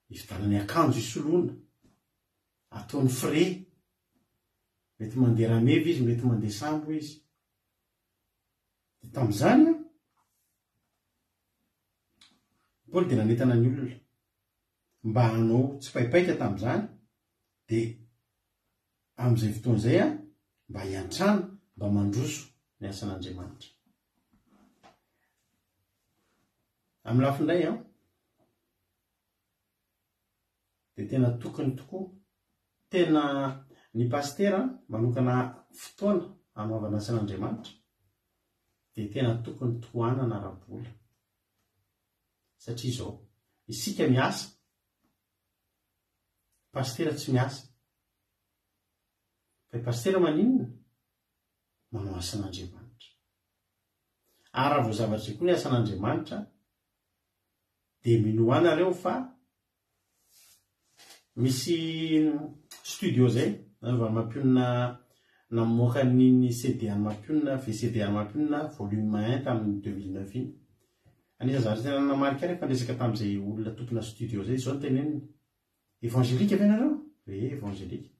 Ividianany akanjo isoloana, ataony frais. Mety mandeha rameva izy, mety mandeha sambo izy. Dia tamin'izany an, Paoly dia nanentana ny olona mba hanao tsipaipaika tamin'izany dia amin'izay fotoana izay an, mba hiantrana, mba mandroso ny asan'Andriamanitra. Amin'ny lafiny iray an, dia tena tokony tokoa, tena ny pasitera manokana fotoana hanaovana asan'Andriamanitra dia tena tokony tohanana ara-bola. Satria izao, isika miasa, Pasitera tsy miasa. Fa i pasitera maninona? Manao asan'Andriamanitra. Ary raha vao zavatra izay koa ny asan'Andriamanitra, dia minoa nareo fa misy studio izay nanaovan'i Mampionona namoaka an'iny CD an'i Mampionona, VCD an'i Mampionona volume un tamin'ny 2009 iny. Anisan'ny zavatra tena nanamarika ahy rehefa niresaka tamin'izay olona tompona studio izay, izao no teneniny, Évangélique ve nareo? Ee, évangélique.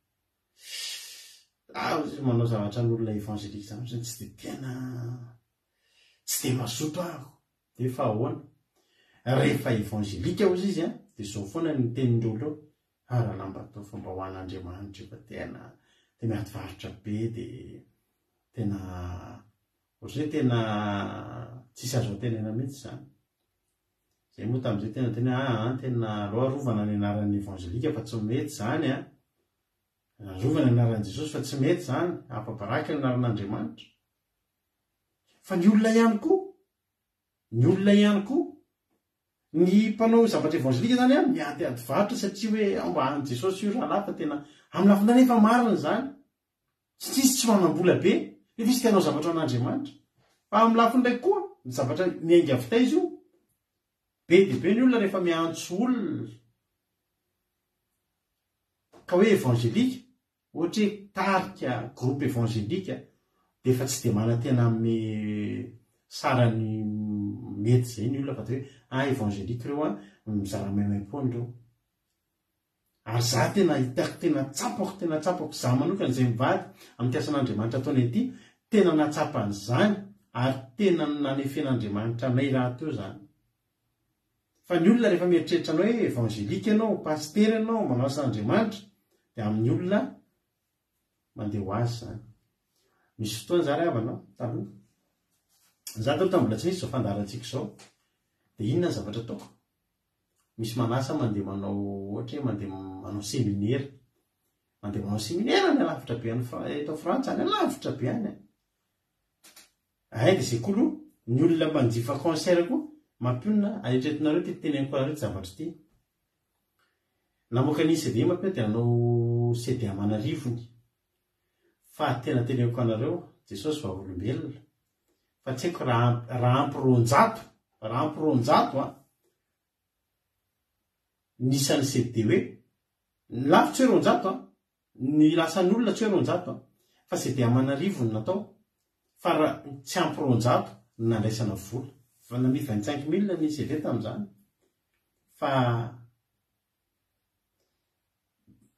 Ah, ozy manao zavatra an'olona évangélique zany ozy tsy dia tena tsy dia mazoto aho. Nefa ahoana? Rehefa évangélique ozy izy an, dia izao foana ny tenin'ireo olona eo, ah rahalahy mba ataovy fa mba ho an'Andriamanitra io fa tena dia miady varotra be dia tena Ohatran'ny hoe tena tsisy azo antenaina mihitsy izany. Izay moa tamin'izay tena tena hoe aa tena aleo arovana ny anaran'ny evangelika fa tsy mety izany an. Arovana ny anaran'i Jesosy fa tsy mety izany, afa-baraka ny anaran'Andriamanitra. Fa ny olona ihany koa, ny olona ihany koa, ny mpanao zavatra evangelika izany an, miadiady varotra satria hoe ao mba an'i Jesosy io rahalahy fa tena amin'ny lafiny iray efa marina izany. Satria izy tsy manam-bola be, nefa izy te hanao zavatra ho an'Andriamanitra. Fa amin'ny lafiny iray koa, ny zavatra miainga avy taiza io? Be dia be ny olona rehefa miantso olona ka hoe evangelika, ohatra hoe tarika, groupe evangelika, dia efa tsy dia manantena hanome sarany mety izay ny olona fa dia hoe ah evangelika ireo an, mizara maimaimpoana ireo. Ary za tena hitako tena tsapako tena tsapako za manokana izay mivady amin'ity asan'Andriamanitra ataonay ity tena nahatsapa an'izany ary tena nanefen'Andriamanitra anay rahateo izany. Fa ny olona rehefa mieritreritra anao hoe evangelique ianao, pasitera ianao, manao asan'Andriamanitra dia amin'ny olona mandeha ho azy izany. Misy fotoana za ry havana an, taloha, za taloha tamin'ny mbola tsy nisy izao fandaharantsika izao dia inona ny zavatra ataoko? Misy manasa mandeha manao ohatra hoe mandeha manao seminera. Mandeha manao seminera any alavitra be any eto Frantsa, any alavitra be any. Ay dia izay koa aloha, ny olona manjifa concert koa mampionona, eritreretinareo ity teneniko anareo ity zavatra ity. Namoaka ny CD mampionona dia nanao CD aman'arivony. Fa tena teneniko anareo, Jesosy vavolombelona, fa tsy haiko raha raha ampy 200, raha ampy 200 an, ny isan'ny CD hoe, ny lafo tsy hoe 200 an, ny lasan'olona tsy hoe 200 an, fa CD aman'arivony natao, fa raha tsy ampy 200 ny nandraisana vola, fa nania 25 mille ny CD tamin'izany, fa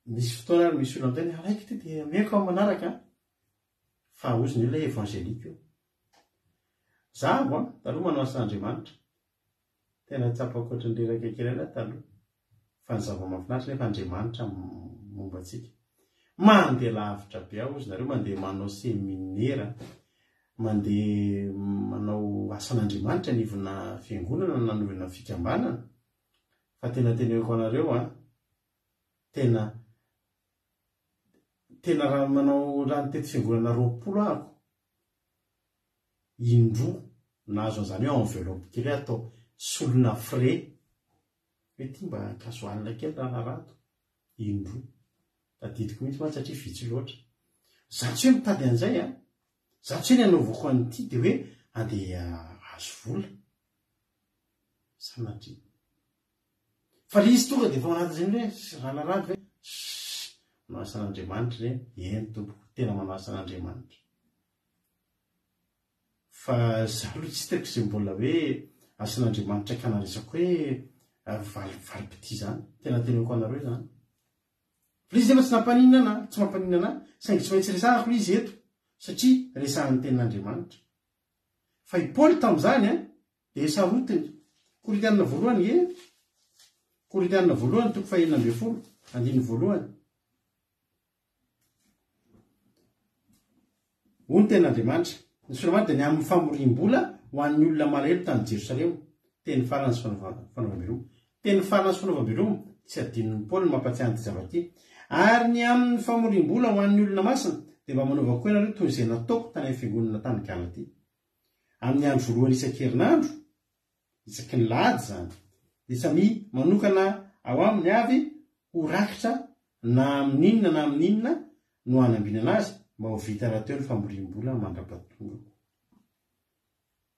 Misy fotoana ary misy olona miteny hoe alaiko ity dia omeko amin'ny manaraka an! Fa hozy ny olona hoe évangélique io. Zaho an, taloha manao asan'Andriamanitra. Tena tsapako ohatran'ny reraka kely ahy taloha. Fa ny zava-mahafinaritra nefa Andriamanitra momba antsika. Mandeha lavitra be aho hozy nareo, mandeha manao seminera, mandeha manao asan'Andriamanitra anivona fiangonana na anivona fikambanana. Fa tena teneniko anareo an, tena tena raha manao raha nitety fiangonana 20 ahako, indroa nahazo an'izany hoe enveloppe kely hoe atao solona frais, hoe ity mba casual kely raha narato, indroa. Tadidiko mihitsy mantsy satria vitsy loatra. Za tsy hoe mitady an'izay an, za tsy hoe ny anaovako an'ity dia hoe andeha hahazo vola. Sanatria. Fa le izy tonga dia efa ao anatin'izay mihitsy hoe ralarady ve? Shhh! Manao asan'Andriamanitra ireny? Eny tompoko, tena manao asan'Andriamanitra. Fa za aloha tsy hitako izay mbola hoe asan'Andriamanitra ka nandraisako hoe valim-pitia izany. Tena teneniko anareo izany. Fa le izy nefa tsy nampaninona anà, tsy mampaninona anà, saingy tsy maintsy resahako le izy eto, satria resahan'ny tenin'Andriamanitra. Fa i Paoly tamin'izany dia sarotiny. Korintiana voalohany nge, Korintiana voalohany toko fahenina ambin'ny folo, andininy voalohany. Hoy ny tenin'Andriamanitra, ny Solomana dia ny amin'ny famoriam-bola ho an'ny olona malahelo tany Jerosalema. Teny farany sy fanaovam-beloma. Teny farany sy fanaovam-beloma, tsy adinon'i Paoly ny mampatsiahy an'ity zavatra ity. Ary ny amin'ny famoriam-bola ho an'ny olona masina, dia mba manaova koa ianareo toy izay nataoko tany amin'ny fiangonana tany Galatia. Amin'ny andro voalohany isan-kerinandro, isaky ny lahady izany, dia samia manokana ao aminy avy ho rakitra na amin'inona na amin'inona no hanambinana azy, mba ho vita rahateo ny famoriam-bola mandra-pahatongako.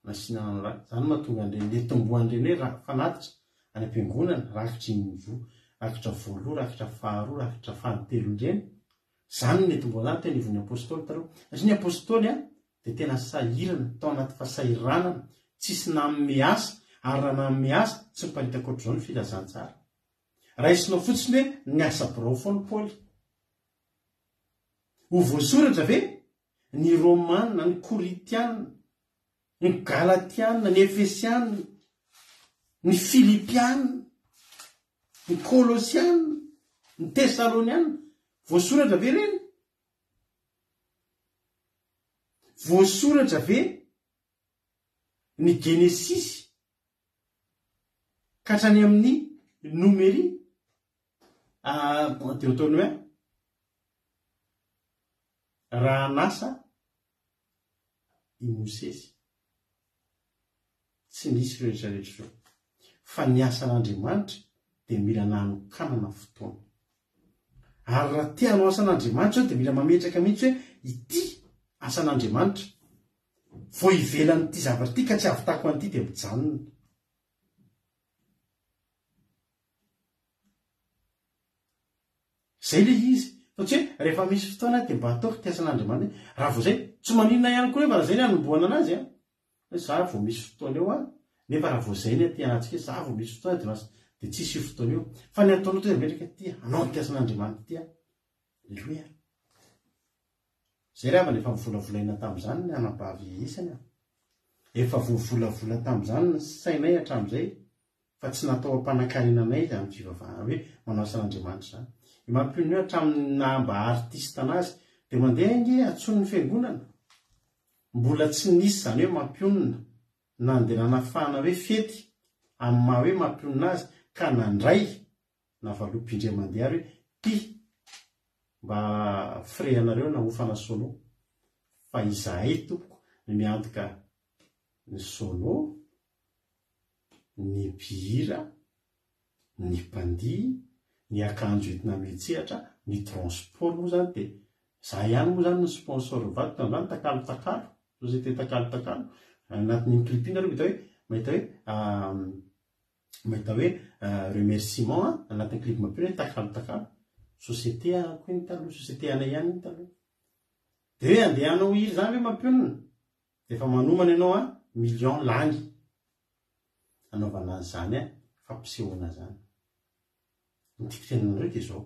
Nasiana rano ra. Izany no mahatonga an'ireny netombohan'ireny hoe ra fanatitra any am-piangonana, rakitry ny voa, rakitra voaloha, rakitra faharoa, rakitra fahatelo ireny. Izany no netombohan'izany teo anivon'ny Apostoly taloha. Satria ny Apostoly dia tena sahirana, tao anaty fahasahiranana, tsisy nanome asa, ary raha nanome asa, tsy niparitaka ohatr'izao ny filazantsara. Raisinao fotsiny hoe niasa birao foana Paoly. Ho voasoratra ve ny Romana, ny Korintiana, ny Galatiana, ny Efesiana, ny Filipiana, ny Kolosiana, ny Tesaloniana. Voasoratra ve ireny? Voasoratra ve ny Genesisy ka hatrany amin'ny Nomery? Deoteronomia, raha nasa i Mosesy, tsy nisy ireo rehetra rehetra ireo. Fa ny asan'Andriamanitra dia mila nanokanana fotoana. Ary raha te hanao asan'Andriamanitra izao dia mila mametraka mihitsy hoe ity asan'Andriamanitra. Vao ivelan'ity zavatra ity ka tsy ahavitako an'ity dia mijanona. Zay le izy. Fa tsy hoe rehefa misy fotoana dia mba ataoko ity asan'Andriamanitra ity. Raha vao zay, tsy maninona ihany koa nefa raha zay ny hanombohana anazy an. Hoe za vao misy fotoana eo an, nefa raha vao zay ny aty anatintsika hoe za vao misy fotoana dia lasa, dia tsisy io fotoana io. Fa ny ataonao tonga dia mipetraka ity, hanao an'ity asan'Andriamanitra ity aho. Aleloia. Zay ry havana efa novolavolaina tamin'izany ny anabavy isany an. Efa voavolavola tamin'izany ny sainay hatramin'izay fa tsy natao hampanankarena anay izany fivavahana hoe manao asan'Andriamanitra izany. I Mampionona io hatramin'ny naha mba artiste anazy dia mandeha ange antsoin'ny fiangonana. Mbola tsy nisy izany hoe mampionona nandeha nanafahana hoe fety amin'ny maha hoe mampionona azy ka nandray na valopy indray mandeha ary hoe ty mba frais anareo nahofana sono fa izahay tompoko no miantoka ny sono, ny mpihira, ny mpandihy, ny akanjo entina miantsehatra, ny transport moa zany dia za ihany moa zany no sponsor ny vadiko tamin'izany takalo takalo, société takalo takalo, anatin'iny clip iny nareo mahita hoe mahita hoe mahita hoe remerciement an, anatin'ny clip mampino hoe takalo takalo, société ako iny taloha, société anay ihany iny taloha. Dia hoe andeha hanao hira izany ve mampionona? Dia efa manomana ianao an, million lany hanaovana an'izany an, fampisehoana izany. Ny tiako tenenina anareo dia izao,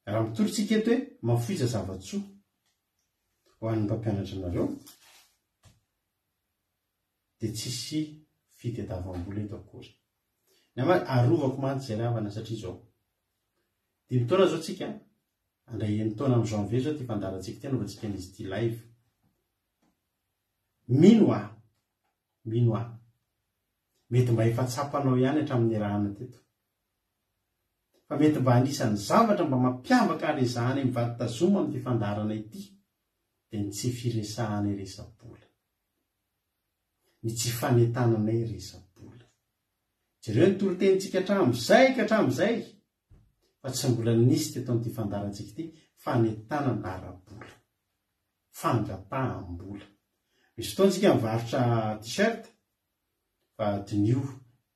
raha mitory tsika eto hoe mafoiza zava-tsoa ho an'ny mpampianatra anareo, dia tsisy fitadiavam-bola eto akory. Ny ahy arovako mantsy izay ry havana satria izao, dimy taona izao tsika, handray enin-taona amin'ny janvier izao ity fandaharantsika ity hanaovantsika an'izy ity live. Mino aho, mino aho, mety mba efa tsapanao ihany hatramin'ny niarahana teto, fa mety mba anisan'ny zavatra mba mampiavaka ary ezahanay mivady tazoma amin'ity fandaharana ity dia ny tsy firesahanay resa-bola. ny tsy fanentananay resa-bola. Jereo ny toritenintsika hatramin'izay ka hatramin'izay fa tsy mbola nisy teto amin'ity fandaharantsika ity fanentanana ara-bola, fangataham-bola. Misy fotoana isika mivarotra t-shirt fa diniho,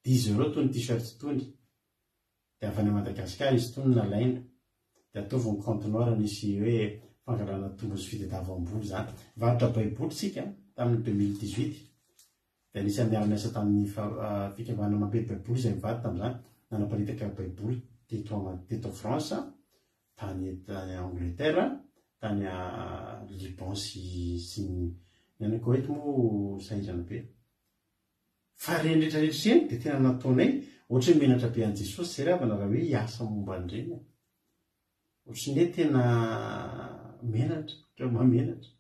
dix euros tony t-shirt tony. Dia avy any Madagascar izy itony no nalaina. Dia ataovy ny compte noir nisy hoe fangalana tombony sy fitadiavam-bola izany. Nivarotra baiboly isika tamin'ny 2018. Dia anisan'ny niara-niasa tamin'ny fikambanana mampiely baiboly izay mivady tamin'izany. Nanaparitaka baiboly teto teto France, tany tany Angleterre, tany Liban sy sy ny any Koweït moa sahirana be. Fa ireny rehetra rehetra ireny dia tena nataonay ohatry ny menatra be an'i Jesosy izay ry havana raha hoe hiasa momba an'ireny e. Ohatry ny hoe tena menatra, ohatry ny mahamenatra.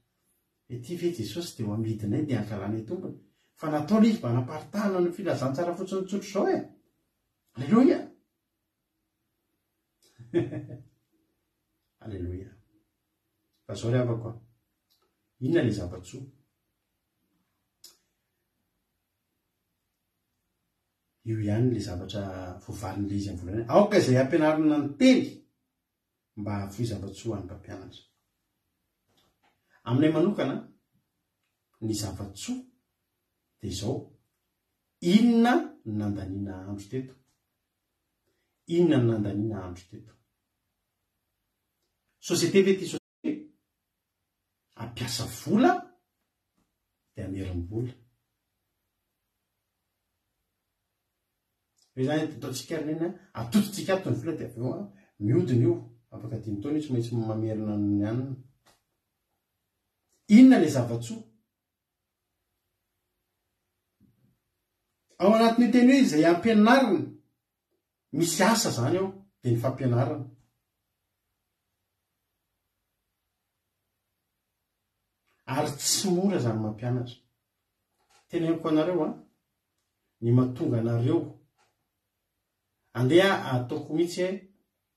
Ity ve Jesosy dia ho amidinay dia hankalanay tompony. Fa natao ilay izy mba hanaparitahana ny filazantsara fotsiny tsotra izao e. Aleloia! Aleloia! Fa izao ry havako a, inona ilay zava-tsoa? Io ihany ilay zavatra voavalin'ilay izy amin'ny voalohany. Aoka izay ampianarina ny teny mba hahafoy zava-tsoa ho an'ny mpampianatra. Aminay manokana, ny zava-tsoa dia izao, inona no nandaniana andro teto? Inona no nandaniana andro teto? Société ve ity société? Hampiasa vola dia hamerim-bola. Hoe zany ataontsika ry neny a, atodintsika ato ny vola dia avy eo a, mihodina io, afaka dimy taona io tsy maintsy mamerina ny anona. Inona ilay zava-tsoa? Ao anatin'io teny hoe izay ampianarina, misy asa izany ao, dia ny fampianarana. Ary tsy mora izany mampianatra. Teneniko anareo an, ny mahatonga anareo, andeha ataoko mihitsy hoe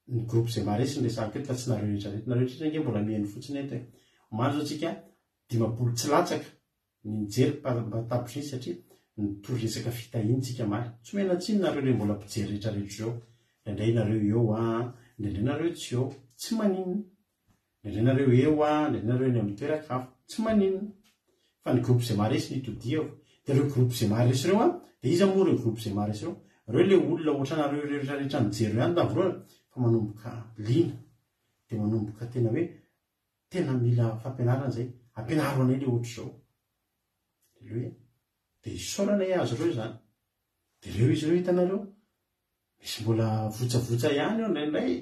ny groupe izay maharesy no resahako eto fa tsy nareo rehetra rehetra, nareo rehetra ange mbola mihaino fotsiny eto e. Omaly izao tsika 50 tsy latsaka ny nijery mba tapitrisa satria nitory resaka fitahiana tsika omaly. Tsy omena tsiny nareo le mbola mpijery rehetra rehetra izao, indraindray nareo eo an, indraindray nareo tsy eo, tsy maninona. Indraindray nareo eo an, indraindray nareo eny amin'ny toeran-kafa. Tsy maninona. Fa ny groupe izay maharesy no itodihako. Dia ireo groupe izay maharesy ireo an, dia iza moa ireo groupe izay maharesy ireo? Ireo ilay olona ohatranareo ireo rehetra rehetra nijery ireo ihany tamin'ny voalohany. Fa manomboka liana, dia manomboka tena hoe tena mila fampianarana izay, ampianaro anay ilay ohatr'izao. Aleloia. Dia isaoranay azy ireo izany. Dia ireo izy ireo hitanareo, misy mbola votsavotsa ihany eo indraindray,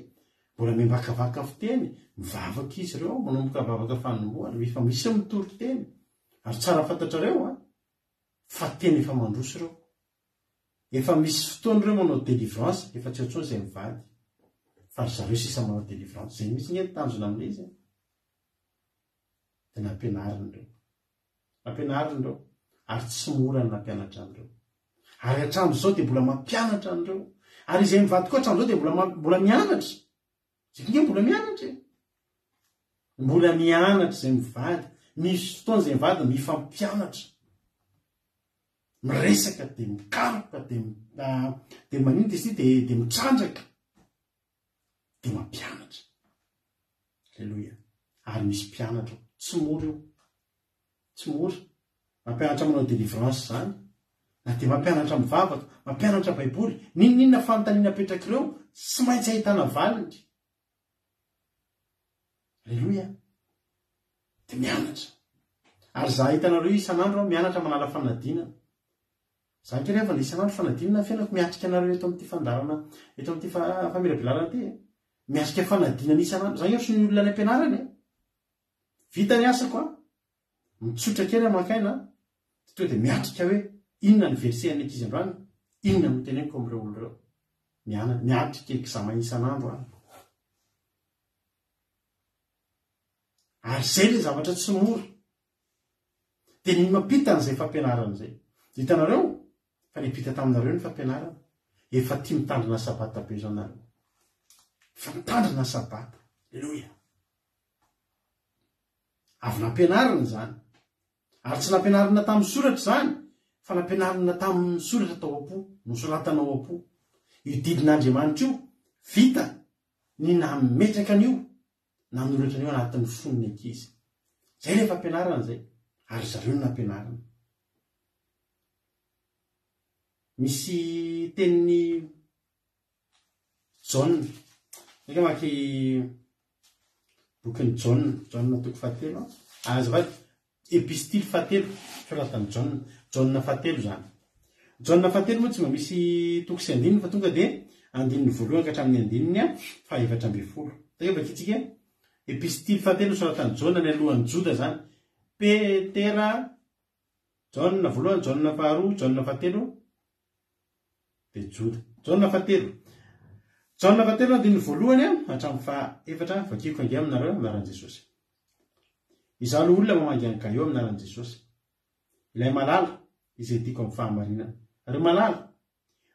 mbola miambakavaka fiteny, mivavaka izy ireo, manomboka vavaka fanombohana, efa misy mitory teny. Ary tsara fantatrareo an, fa tena efa mandroso ireo. Efa misy fotoana ireo manao délivrance, efa tsy eo intsony izay mivady. Fa ry zareo sisa manao délivrance. Izay mihitsy nge ny tanjona amin'ilay izy e. Dia nampianariny ireo. Nampianariny ireo. Ary tsy mora ny nampianatra an'ireo. Ary hatramin'izao dia mbola mampianatra an'ireo. Ary izay mivady koa hatramin'izao dia mbola mbola mianatra. Izay koa nge mbola mianatra e. Mbola mianatra izay mivady. Misy fotoana izay mivady mifampianatra. Miresaka dia mikaroka dia dia maninona izy ity dia dia mitrandraka. Dia mampianatra. Aleloia. Ary misy mpianatra ao. Tsy mora io. Tsy mora. Mampianatra manao délivrance izany. Na dia mampianatra mivavaka, mampianatra baiboly, n'inon'inona fanontaniana apetrak'ireo, tsy maintsy ahitana valiny. Aleloia. Dia mianatra. Ary za hitanareo isan'andro aho mianatra manala fanadinana. Za ange ry havana isan'andro fanadinana ny fiainako miatrika anareo eto amin'ity fandaharana eto amin'ity famelabelarana ity e. Miatrika fanadinana isan'andro. Za ange ohatry ny olona any am-pianarana e. Vita ny asako an. Mitsotra kely aho maka aina an. Dia tonga dia miatrika hoe inona ny verset an'ny ankizy androany, inona no teneniko amin'ireo olona ireo. Mianatra, miatrika examen isan'andro aho. Ary izay ilay zavatra tsy mora. Dia ny mampita an'izay fampianarana izay. Hitanareo fa niampita taminareo ny fampianarana. Efa tia mitandrina sabata be izao nareo. Efa mitandrina sabata. Aleloia. Avy nampianarina izany. Ary tsy nampianarina tamin'ny soratra izany, fa nampianarina tamin'ny soratra tao am-po, nosoratana ao am-po. Io didin'Andriamanitra io, vita ny nametraka an'io, nanoratra an'io anatin'ny fon'ny ankizy. Izay ilay fampianarana izay, ary zareo no nampianarina. Misy tenin'i Jaona. Eka mamaky bokin'i Jaona, Jaona toko fahatelo. Ah, azafady, epistily fahatelo soratan'i Jaona. Jaona fahatelo izany. Jaona fahatelo moa tsy mba misy toko sy andininy fa tonga dia andininy voalohany ka hatramin'ny andininy faha-14. Eka vakintsika epistily fahatelo soratan'i Jaona ny alohan'i Joda izany. Petera, Jaona voalohany, Jaona faharoa, Jaona fahatelo, dia Joda. Jaona fahatelo. Jaona fahatelo andininy voalohany hatramin'ny fahaefatra, vakiko ange aminareo amin'ny anaran'i Jesosy. Izaho loholona mamangy an'i Gaio amin'ny anaran'i Jesosy. Ilay malala, izay tiako amin'ny fahamarinana. Ry malala,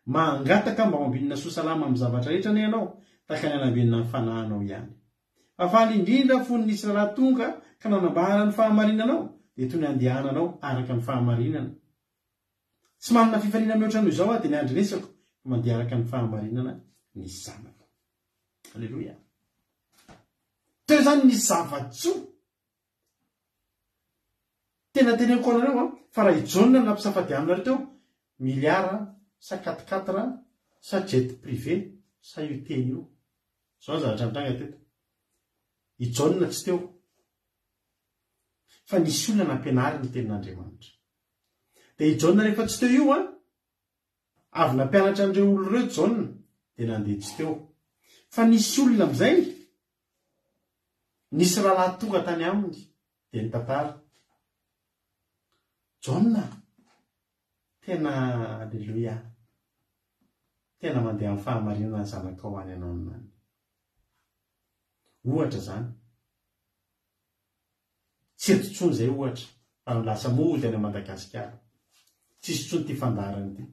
mangataka mba ho ambinina soa salama amin'ny zavatra rehetra anie ianao, tahaka ny hanambinina ny fanahinao ihany. Fa faly indrindra fony nisy rahalahy tonga ka nanambara ny fahamarinanao, dia toy ny andehananao araka ny fahamarinana. Tsy manana fifaliana mihoatra noho izao aho dia ny andrenesako fa mandeha araka ny fahamarinana ny zanako. Aleloia. Teo izany ny zava-tsoa. Tena teneniko anareo an, fa raha i Jaona no nampisafady aminareo teo, milliard sa quatre quatre sa jet privé sa io teny io. Izao ny zavatra nitranga teto. I Jaona tsy teo. Fa nisy olona nampianariny ny tenin'Andriamanitra. Dia i Jaona rehefa tsy teo io an, avy nampianatra an'ireo olona ireo Jaona, dia nandeha tsy teo. Fa nisy olona amin'izay, nisy rahalahy tonga tany aminy, dia nitantara. Jaona, tena aleloia, tena mandeha amin'ny fahamarinana ny zanakao any ananona any. Ohatra izany. Tsy eto intsony izay ohatra fa lasa mody any Madagasikara. Tsisy intsony ity fandaharana ity.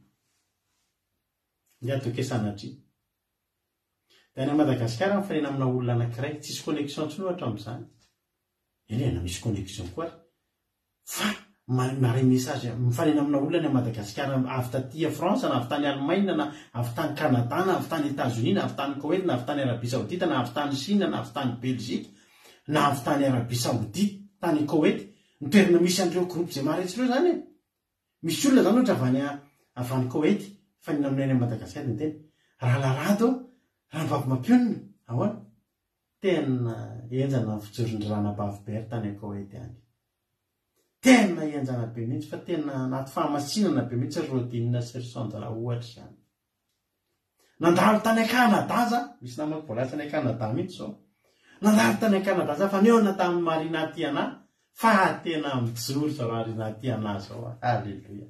Ny ataoko hoe sanatria. Dia any Madagasikara mifanena amina olona anankiray, tsisy connexion intsony ohatra amin'izany. Eny e, na misy connexion koa ary. Fa mahay message mifanena amina olona any Madagasikara avy taty France na avy tany Allemagne na avy tany Canada na avy tany Etats-Unis na avy tany Koweït na avy tany Arabie Saoudite na avy tany Chine na avy tany Belgique na avy tany Arabie Saoudite tany Koweït ny toerana misy an'ireo groupe izay maharetsy ireo izany e! Misy olona izany ohatra avy any avy any Koweït mifanena aminay any Madagasikara dia miteny Rahalahy Rado. Ranabavy mampionona, ahoana? Tena henjana ny fijoron-dry Ranabavy Berthe any Koety any. Tena henjana be mihitsy fa tena anaty fahamasinana be mihitsy ry Rodine sy ry Sandra ohatra izany. Nandalo tany Canada za, misy namako voalaza any Canada mihitsy izao. Nandalo tany Canada za fa nihaona tamin'i Marina Tiana fa tena mijoro zao Marina Tiana zao. Alléluia.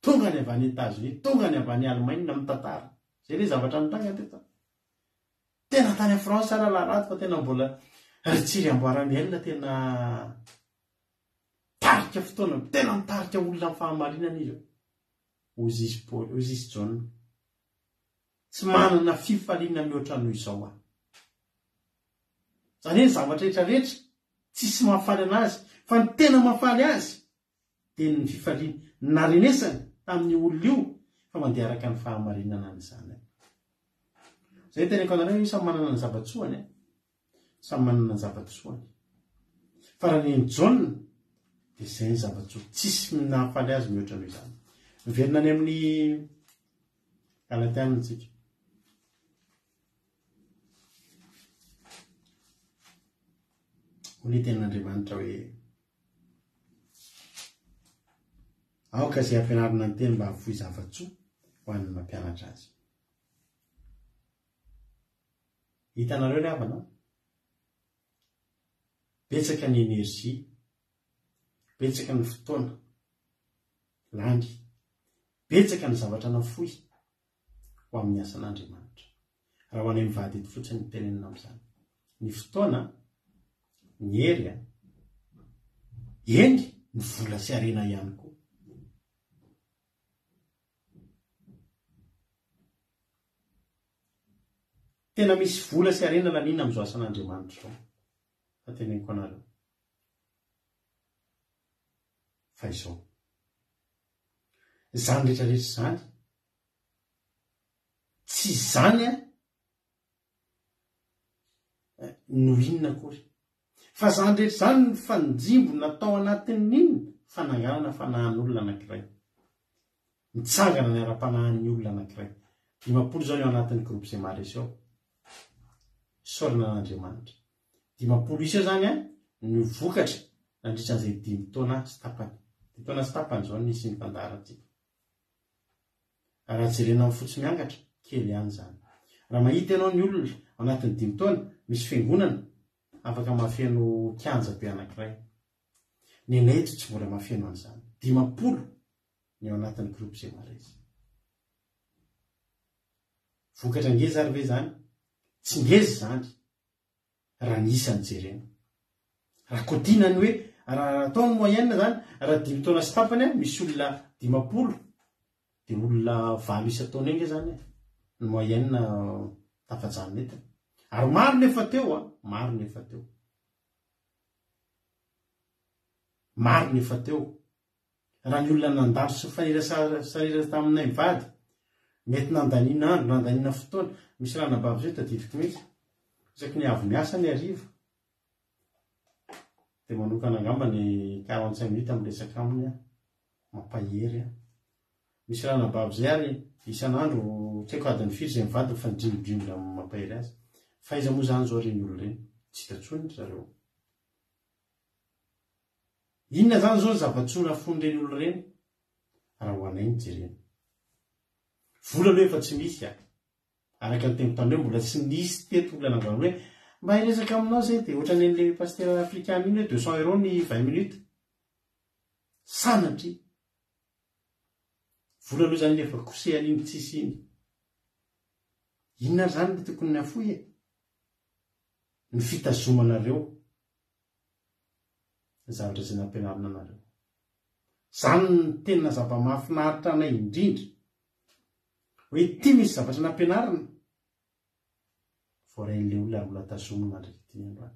Tonga ny avy any Etats-Unis, tonga ny avy any Allemagne mitantara. Zay le zavatra nitranga teto. Tena tany France ara Larato fa tena mbola ry Tsiry Amboaramiel tena mitarika fotoana, tena mitarika olona amin'ny fahamarinana izy io. Hoy izy Paoly, hoy izy Jaona. Tsy manana fifaliana mihoatra noho izao aho. Izany hoe ny zavatra rehetra rehetra tsisy mahafaly anazy fa ny tena mahafaly azy dia ny fifaliana narenesany tamin'io olona io fa mandeha araka ny fahamarinana ny zanany. Izay teneniko anareo io samy manana ny zava-tsoany e. Samy manana ny zava-tsoany. Fa raha ny an'i Jaona dia izay ny zava-tsoa. Tsisy nahafaly azy mihoatra noho izany. Miverina any amin'ny Galatiana tsika. Hoy ny tenin'Andriamanitra hoe Aoka izay ampianarina ny teny mba hahafoy zava-tsoa ho an'ny mampianatra azy. Hitanareo ry havana? Betsaka ny énergie, betsaka ny fotoana lany, betsaka ny zavatra nafoy ho amin'ny asan'Andriamanitra. Raha ho anay mivady eto fotsiny no tenenina amin'izany. Ny fotoana, ny hery, eny, ny vola sy harena ihany koa. Tena misy vola sy harena laniana amin'izao asan'Andriamanitra izao, fa teneniko anareo fa izao. Izany rehetra rehetra izany, tsy izany an, no inona akory. Fa izany rehetra izany no fanjimbo natao anatin'ny inona? Fananganana fanahin'olona anankiray. Mitsangana ny ara-panahin'ny olona anankiray. 50 izao ny ao anatin'ny groupe Zemares ao. Isaorana an'Andriamanitra. 50 isa eo izany an, no vokatra nandritra an'izay dimy taona sy tapany. Dimy taona sy tapany izao no nisian'ny fandaharantsika. Raha jerena amin'ny fotsy miangatra, kely ihany izany. Raha mahita ianao ny olona ao anatin'ny dimy taona, misy fiangonana afaka mahafeno kianja be anankiray. Ny anay eto tsy mbola mahafeno an'izany. 50 ny ao anatin'ny groupe Zemares. Vokatra ngeza ary ve izany? Tsy ngeza izany. raha ny isa no jerena. Raha kotiana ny hoe raha atao ny moyenne zany, raha dimy taona sy tapany misy olona 50 dia olona valo isan-taona eo nge zany e, ny moyenne tafajanona eto. Ary maro ny efa teo a, maro ny efa teo. Maro ny efa teo. Raha ny olona nandalo sy nifanerasarera taminay mivady, mety nandaniana andro, nandaniana fotoana. Misy ranabavy izay tadidiko mihitsy, isaky ny avy miasa ny hariva, dia manokana angamba ny 45 minutes miresaka aminy aho, mampahery aho. Misy ranabavy izay ary isan'andro, tsy haiko adiny firy izay mivady mifandrimbodrimbotra mampahery azy. Fa aiza moa izany izao ireny olona ireny? Tsy hita intsony ry zareo. Inona izany izao ny zava-tsoa nafoin'ireny olona ireny raha ho anay no jerena? Vola aloha efa tsy misy a! Araka ny teniko tamin'ireo mbola tsy nisy teto olona nandrano hoe mba hiresaka aminao izay dia ohatran'ny an'ilay pasitera afrikana iny hoe 200 euros ny 20 minutes. Sanatria! Vola aloha izany iny efa kosehana iny tsisy iny. Inona ary izany no tokony hafoy e? Ny fitazomanareo ny zavatra izay nampianarina anareo. Izany no tena zava-mahafinaritra anay indrindra. Hoe ity misy zavatra nampianarina, voarain'ilay olona ary mbola tazomina mandrak'ity androany.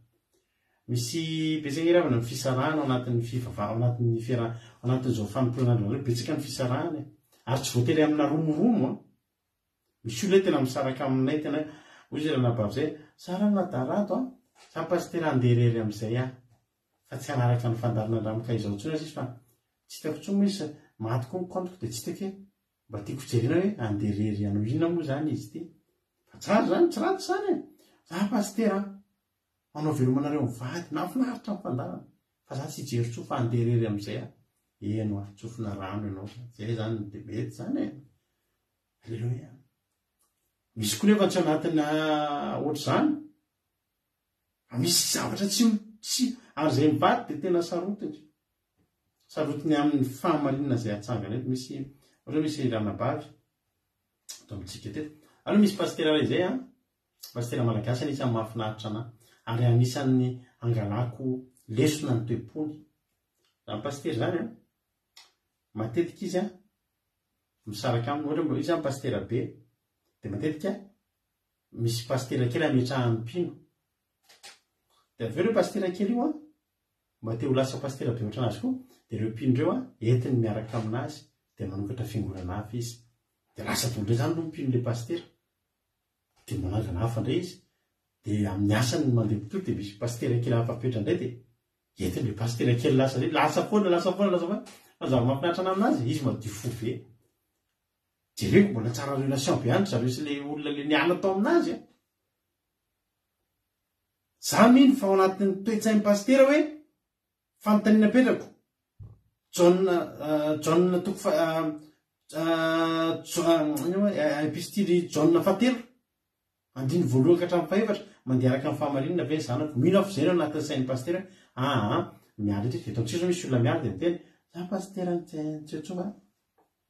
Misy betsaka nge ry havana ny fisarahana ao anatin'ny fivavahana, ao anatin'ny fiaraha, ao anatin'izao fanompoana an'Andriamanitra, betsaka ny fisarahana e. Ary tsy voatery amina romoromo an. Misy olona tena misaraka aminay tena hoe, hoy izy ranabavy zay, za ranona Darado a, za pasitera andeha irery amin'izay aho, fa tsy hanaraka ny fandaharana Andramika izao intsony aho sisa fa tsy hitako intsony moa izy, maty koa ny compte-ko dia tsy hitako hoe mba tiako jerena hoe andeha irery hanao inona moa izany izy ity. Fa tsara izany, tsy ratsy izany e! Za pasitera an, manao veloma anareo mivady, mahafinaritra ny fandaharana, fa za tsy hijery intsony fa handeha irery amin'izay aho. Eny hoa, tsofina rano ianao, zay izany dia mety izany e! Aleloia. Misy koa nefa tsy anatina ohatr'izany. Fa misy zavatra tsy tsy ary izay mivady dia tena sarotiny. Sarotiny amin'ny fahamarinana izay atsangana eto. Misy ohatra hoe misy ranabavy eto amintsika teto. Aloha misy pasitera iray izay an, pasitera malagasy anisan'ny mahafinaritra anà ary anisan'ny angalako lesona ny toe-pony. Izany pasitera izany an, matetika izy an, misaraka aminy, ohatra hoe izy an pasitera be, dia matetika misy pasitera kely ametrahany mpino. Dia avy eo ireo pasitera kely io an, mba te ho lasa pasitera be ohatran'azy koa, dia ireo mpino ireo an, entiny miaraka aminazy, dia manokatra fiangonana hafa izy. Dia lasa daholo indray izany aloha ny mpino ilay pasitera. Dia manangana hafa indray izy. Dia amin'ny asany mandeha mpitory dia misy pasitera kely hafa apetra indray dia entiny ilay pasitera kely lasa indray. Lasa foana, lasa foana, lasa foana. Fa ny zava-mahafinaritra anà aminazy, izy madio fo be. Jereko mbola tsara relation be any ry zareo sy le olona le niala tao aminazy a. Za mino fa ao anatin'ny toe-tsain'ny pasitera hoe fanontaniana apetrako. Jaona Jaona toko fa epistily Jaona fahatelo Andininy voalohany ka hatramin'ny fahefatra, Mandeha araka ny fahamarinana ve ny zanako? Mino aho fa izay no anatin'ny sain'ny pasitera hoe, aa, miala eto izy. Eto amintsika izao misy olona miala dia miteny, za pasitera Ntsotsova a.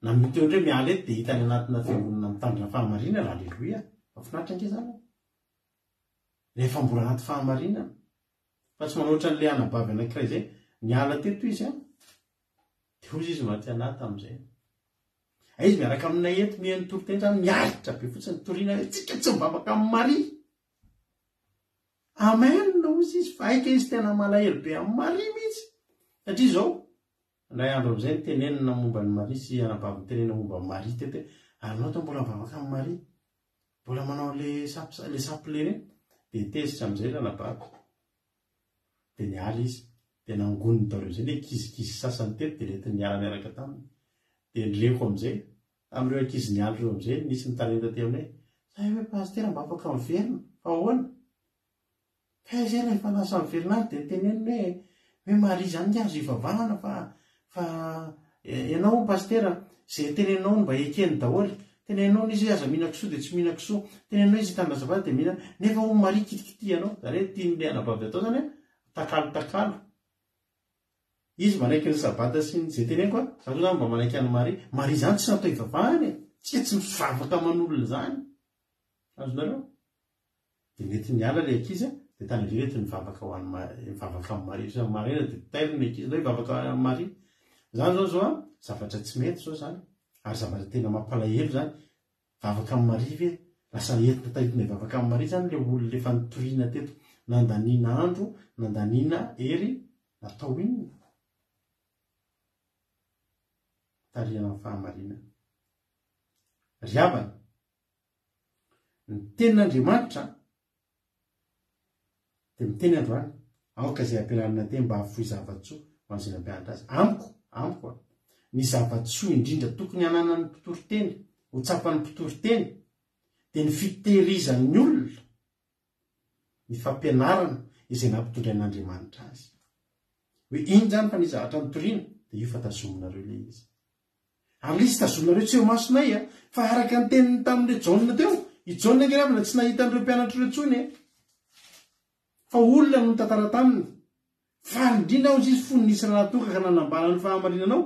Na miteny ohatra hoe miala eto dia hita any anatina fiangonana mitandrina fahamarinana, aleloia! Mahafinaritra ange izany e! Rehefa mbola anaty fahamarinana. Fa tsy manao ohatran'ilay anabavy anankiray izay, niala teto izy an, dia hozy izy maty anà tamin'izay. Aiza izy miaraka aminay eto mihaino toriteny zany miaritra be fotsiny toriana hoe tsika tsy mivavaka amin'i Maria. Amen hozy izy fa aika izy tena malahelo be amin'i Maria mihitsy. Satria izao, indray andro amin'izay nitenenina momba an'i Maria sy anabavy nitenenina momba an'i Maria teto hoe ary anao to mbola mivavaka amin'i Maria. Mbola manao le sap le sapile reny. Dia tezitra amin'izay ry anabavy. Dia niala izy. Dia nangoniny daholo amin'izay ny ankizikizy sasany teto dia nentiny niala niaraka taminy. Dia nireko amin'izay, tamin'ireo ankizy niala ireo amin'izay nisy nitaraina taty aminay, Zay ve Pasitera mba afaka miverina? Fa ahoana? Kay izay rehefa lasa miverina any dia teneniny hoe, hoe Maria izany nge azo ivavahana fa fa ianao hono Pasitera, izay teneninao hono mba ekeny daholo. Teneninao hono izy hoe aza mihinan-kisoa dia tsy mihinan-kisoa. Teneninao izy hitandrina azafady dia mihinana. Nefa hono Maria kitikitihanao. Izany hoe tian'ilay anabavy atao izany an, takalo takalo. Izy manaiky ny sabata sy ny izay teneniko an, za koa zany mba manaiky an'i Maria. Maria izany tsy natao hivavahana e! Tsika tsy mivavaka aman'olona izany. Azonareo? Dia nety niala ilay ankizy an, dia tany ivelany nety nivavaka ho an'i Maria, nivavaka amin'i Maria. Isaky ny maraina dia tairina ny ankizy, ndao hivavaka amin'i Maria. Izany izao izao an, zavatra tsy mety izao izany, ary zavatra tena mampalahelo izany. Vavaka amin'i Maria ve? Lasa entina taitina hivavaka amin'i Maria izany ilay olona efa nitoriana teto, nandaniana andro, nandaniana hery, natao inona? Tarihana amin'ny fahamarinana. Ry havana, ny tenin'Andriamanitra Dia miteny androany, aoka izay ampianarina teny mba hahafoy zava-tsoa ho an'izay nampianatra azy. Amiko, amiko an, ny zava-tsoa indrindra tokony hananan'ny mpitory teny, ho tsapan'ny mpitory teny, dia ny fitehirizan'ny olona ny fampianarana izay nampitondrain'Andriamanitra azy. Hoe iny izany fa nisy zavatra nitoriana, dia io fa tazominareo ilay izy. Ary ilay izy tazominareo tsy eo imasonay a, fa araka ny teniny tamin'ilay Jaona teo, i Jaona ange ravina tsy nahita an'ireo mpianatra ireo intsony e. Fa olona no nitantara taminy. Faly indrindra hozy izy fony nisy rahalahy tonga ka nanambara ny fahamarinanao,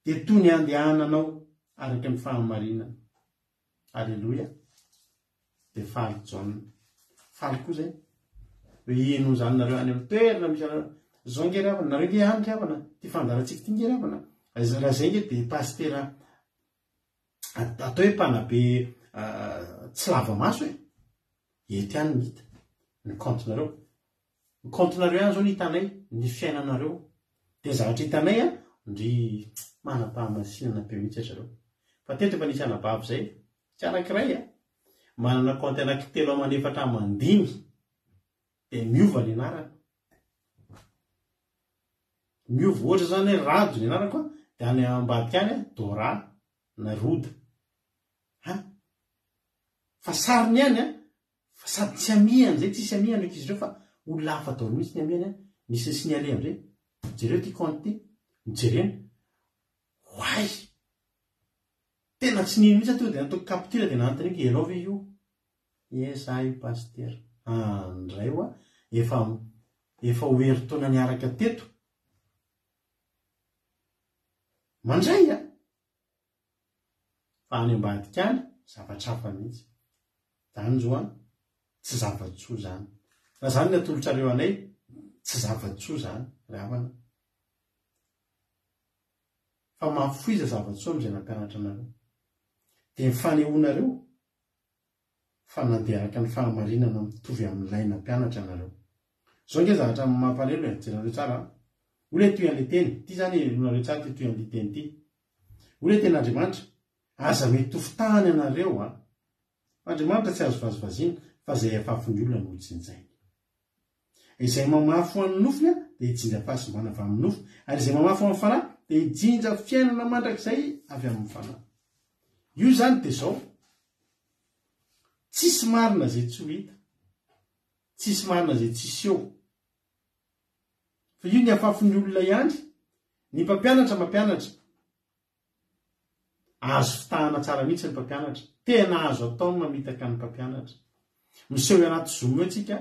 dia toy ny andehananao araka ny fahamarinana. Aleloia. Dia faly Jaona. Faly koa zay. Hoe ino zany nareo any amin'ny toerana misy anareo. Zao nge ry havana, nareo nge any ry havana, ty fandaharantsika ty nge ry havana. Raha zay nge dia pasitera atao hoe mpanabe tsy lava maso e. Eto ihany no hita ny compte-nareo. Ny compte-nareo ihany zao no hitanay ny fiainanareo. Dia ny zavatra hitanay an, ndry manam-pahamasinana be mihitsy ry zareo. Fa teto efa nisy anabavy zay, tsy anankiray an, manana compte anankitelo aman'efatra aman-dimy, dia miova ny anarana. Miova, ohatra zany hoe Rado ny anarako an, dia any ambadika any an, Dora na Roda. An! Fa sariny ihany an! Fa sady tsy amiany zay, tsisy amiany ankizy ireo fa olona hafa daholo mihitsy ny amiany an. Nisy ni-signaler amizay. Jereo ity compte ity. Nojerena. Oay! Tena tsy nino mihitsy aho tonga dia nataoko capture dia nanontaniako ianao ve io? Ie za io pasitera. Andray hoa, efa efa ho herintaona niaraka teto. Mandray a! Fa any ambadika any, zavatra hafa mihitsy. Zany njo an, tsy zava-tsoa zany. Raha zany ny atolotrareo anay, tsy zava-tsoa zany ry havana. Fa mahafoiza zava-tsoa amin'izay nampianatra anareo. Dia ny fanehoanareo fa nandeha araka ny fahamarinana mitovy amin'ilay nampianatra anareo. Izao ange zavatra mampalahelo e, jerenareo tsara an. Hoy ilay toy an'ilay teny, ity izany henoinareo tsara ity toy an'ity teny ity. Hoy ilay tenin'Andriamanitra, Aza mety ho fitahany ianareo an. Fa Andriamanitra tsy azo vazivaziana, fa izay afafin'ny olona no hojinjainy. Izay mamafy ho an'ny nofony dia hijinja fahasimbana avy amin'ny nofo, ary izay mamafy ho an'ny fanahy dia hijinja fiainana mandrakizay avy amin'ny fanahy. Io izany dia izao, tsisy marina izay tsy ho hita, tsisy marina izay tsy hiseho. Fa io ny afafin'ny olona ihany, ny mpampianatra mampianatra. Azo fitahana tsara mihitsy ny mpampianatra. Tena azo atao ny mamitaka ny mpampianatra. Miseho anaty zoom eo tsika.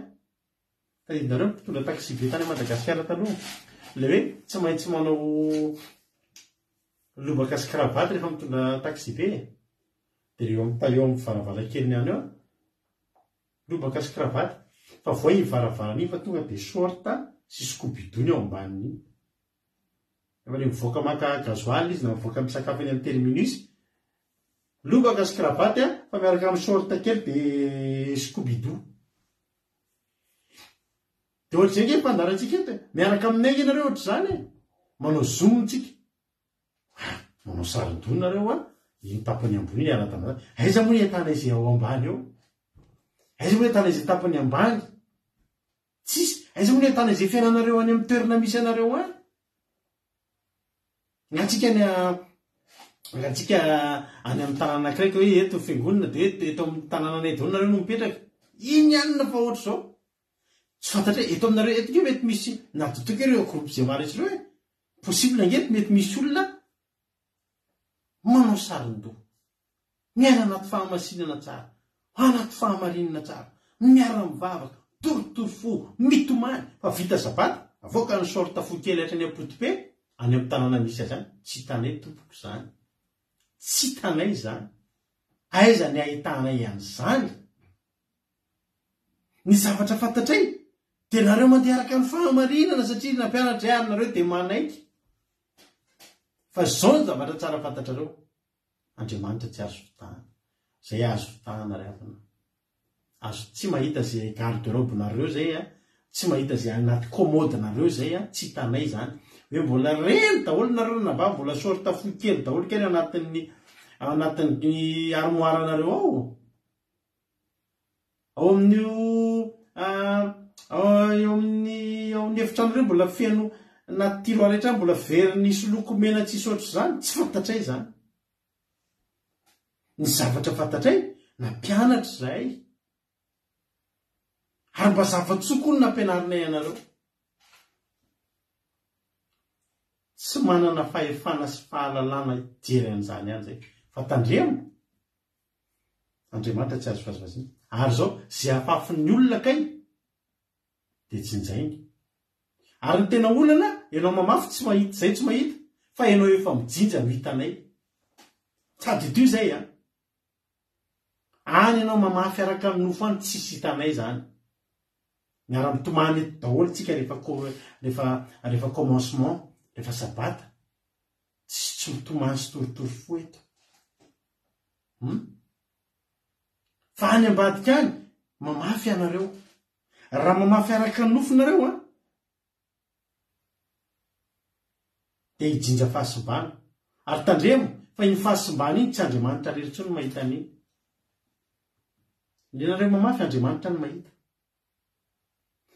Tadidinareo ny mpitondra taxi be tany Madagasikara taloha? Ilay hoe tsy maintsy manao lobaka sy cravate rehefa mitondra taxi be e. Dia eo amin'ny eo amin'ny varavarakeliny any eo, lobaka sy cravate. Fa vao iny varavarana iny fa tonga dia short sy scoubidou ny ao ambanin'iny. Rehefa le mivoaka maka gasoil izy na mivoaka misakafo eny amin'ny terminus, lobaka sy cravate fa miaraka amin'ny short kely de scoubidou. De ohatr'izay nge ny fandaharantsika eto e. Miaraka aminay nge nareo ohatr'izany e. Manao zoom tsika. Ah, manao sarin-doha nareo a, iny tapany ambony iny ara-dalàna. Aiza moa ny ahitana izay ao ambany ao? Aiza moa ny ahitana izay tapany ambany? Tsisy. Aiza moa ny ahitana izay fiainanareo any amin'ny toerana misy anareo any? Nga tsika any nga tsika any amin'ny tanàna anankiray ka hoe eto ny fiangonana dia hoe eto amin'ny tanànanay daholo nareo no mipetraka. Iny ihany fa ohatr'izao. Tsy fantatra hoe eto aminareo eto nge mety misy na dotoko ireo groupe izay maro ireo e. Possible nge eto mety misy olona manao sarin-doha. Miaina anaty fahamasinana tsara, anaty fahamarinana tsara, miara-mivavaka, torotoro fo, mitomany, fa vita sabata, avoaka ny short fohy kely hatrany am-potope, any amin'ny tanàna misy azy any, tsy hitanay tompoko izany. Tsy hitanay izany. Aiza ny ahitanay an'izany? Ny zavatra fantatray dia nareo mandeha araka ny fahamarinana satria nampianatra ahy ary nareo dia manaiky. Fa izao ny zavatra tsara fantatrareo, Andriamanitra tsy azo fitahana. Zay azo fitahana ry havana. Azo, tsy mahita ze garde robe nareo zay a, tsy mahita ze anaty commode nareo zay a, tsy hitanay zany. Hoe mbola reny daholo nareo ranabavy, mbola short fohy kely daholo kay anatin'ny ao anatin'ny armoire nareo ao. Ao amin'io eo amin'ny ao amin'ny efitranonareo mbola feno anaty tiroir rehetra any mbola very nisy loko mena tsisy ohatr'izany, tsy fantatray izany. Ny zavatra fantatray, nampianatra izahay. Ary mba zava-tsoa koa no nampianarinay anareo. Tsy manana fahefana sy fahalalana hijery an'izany ihany izay. Fa tandremo, Andriamanitra tsy azo vazivaziana. Ary izao, izay afafin'ny olona kay dia jinjainy. Ary ny tena olana, ianao mamafy tsy mahita, izay tsy mahita, fa ianao efa mijinja no hitanay. Tadidio izay an! Any ianao mamafy araka ny nofo any, tsisy hitanay izany. Miara-mitomany eto daholo tsika rehefa rehefa rehefa commencement, rehefa sabata. Tsisy tsy mitomany sy torotoro fo eto. Hum? Fa any ambadika any, mamafy ianareo. Raha mamafy araka ny nofo nareo an, dia hijinja fahasimbana. Ary tandremo fa iny fahasimbana iny tsy Andriamanitra irery intsony no mahita an'iny. Ny nareo mamafy, Andriamanitra no mahita.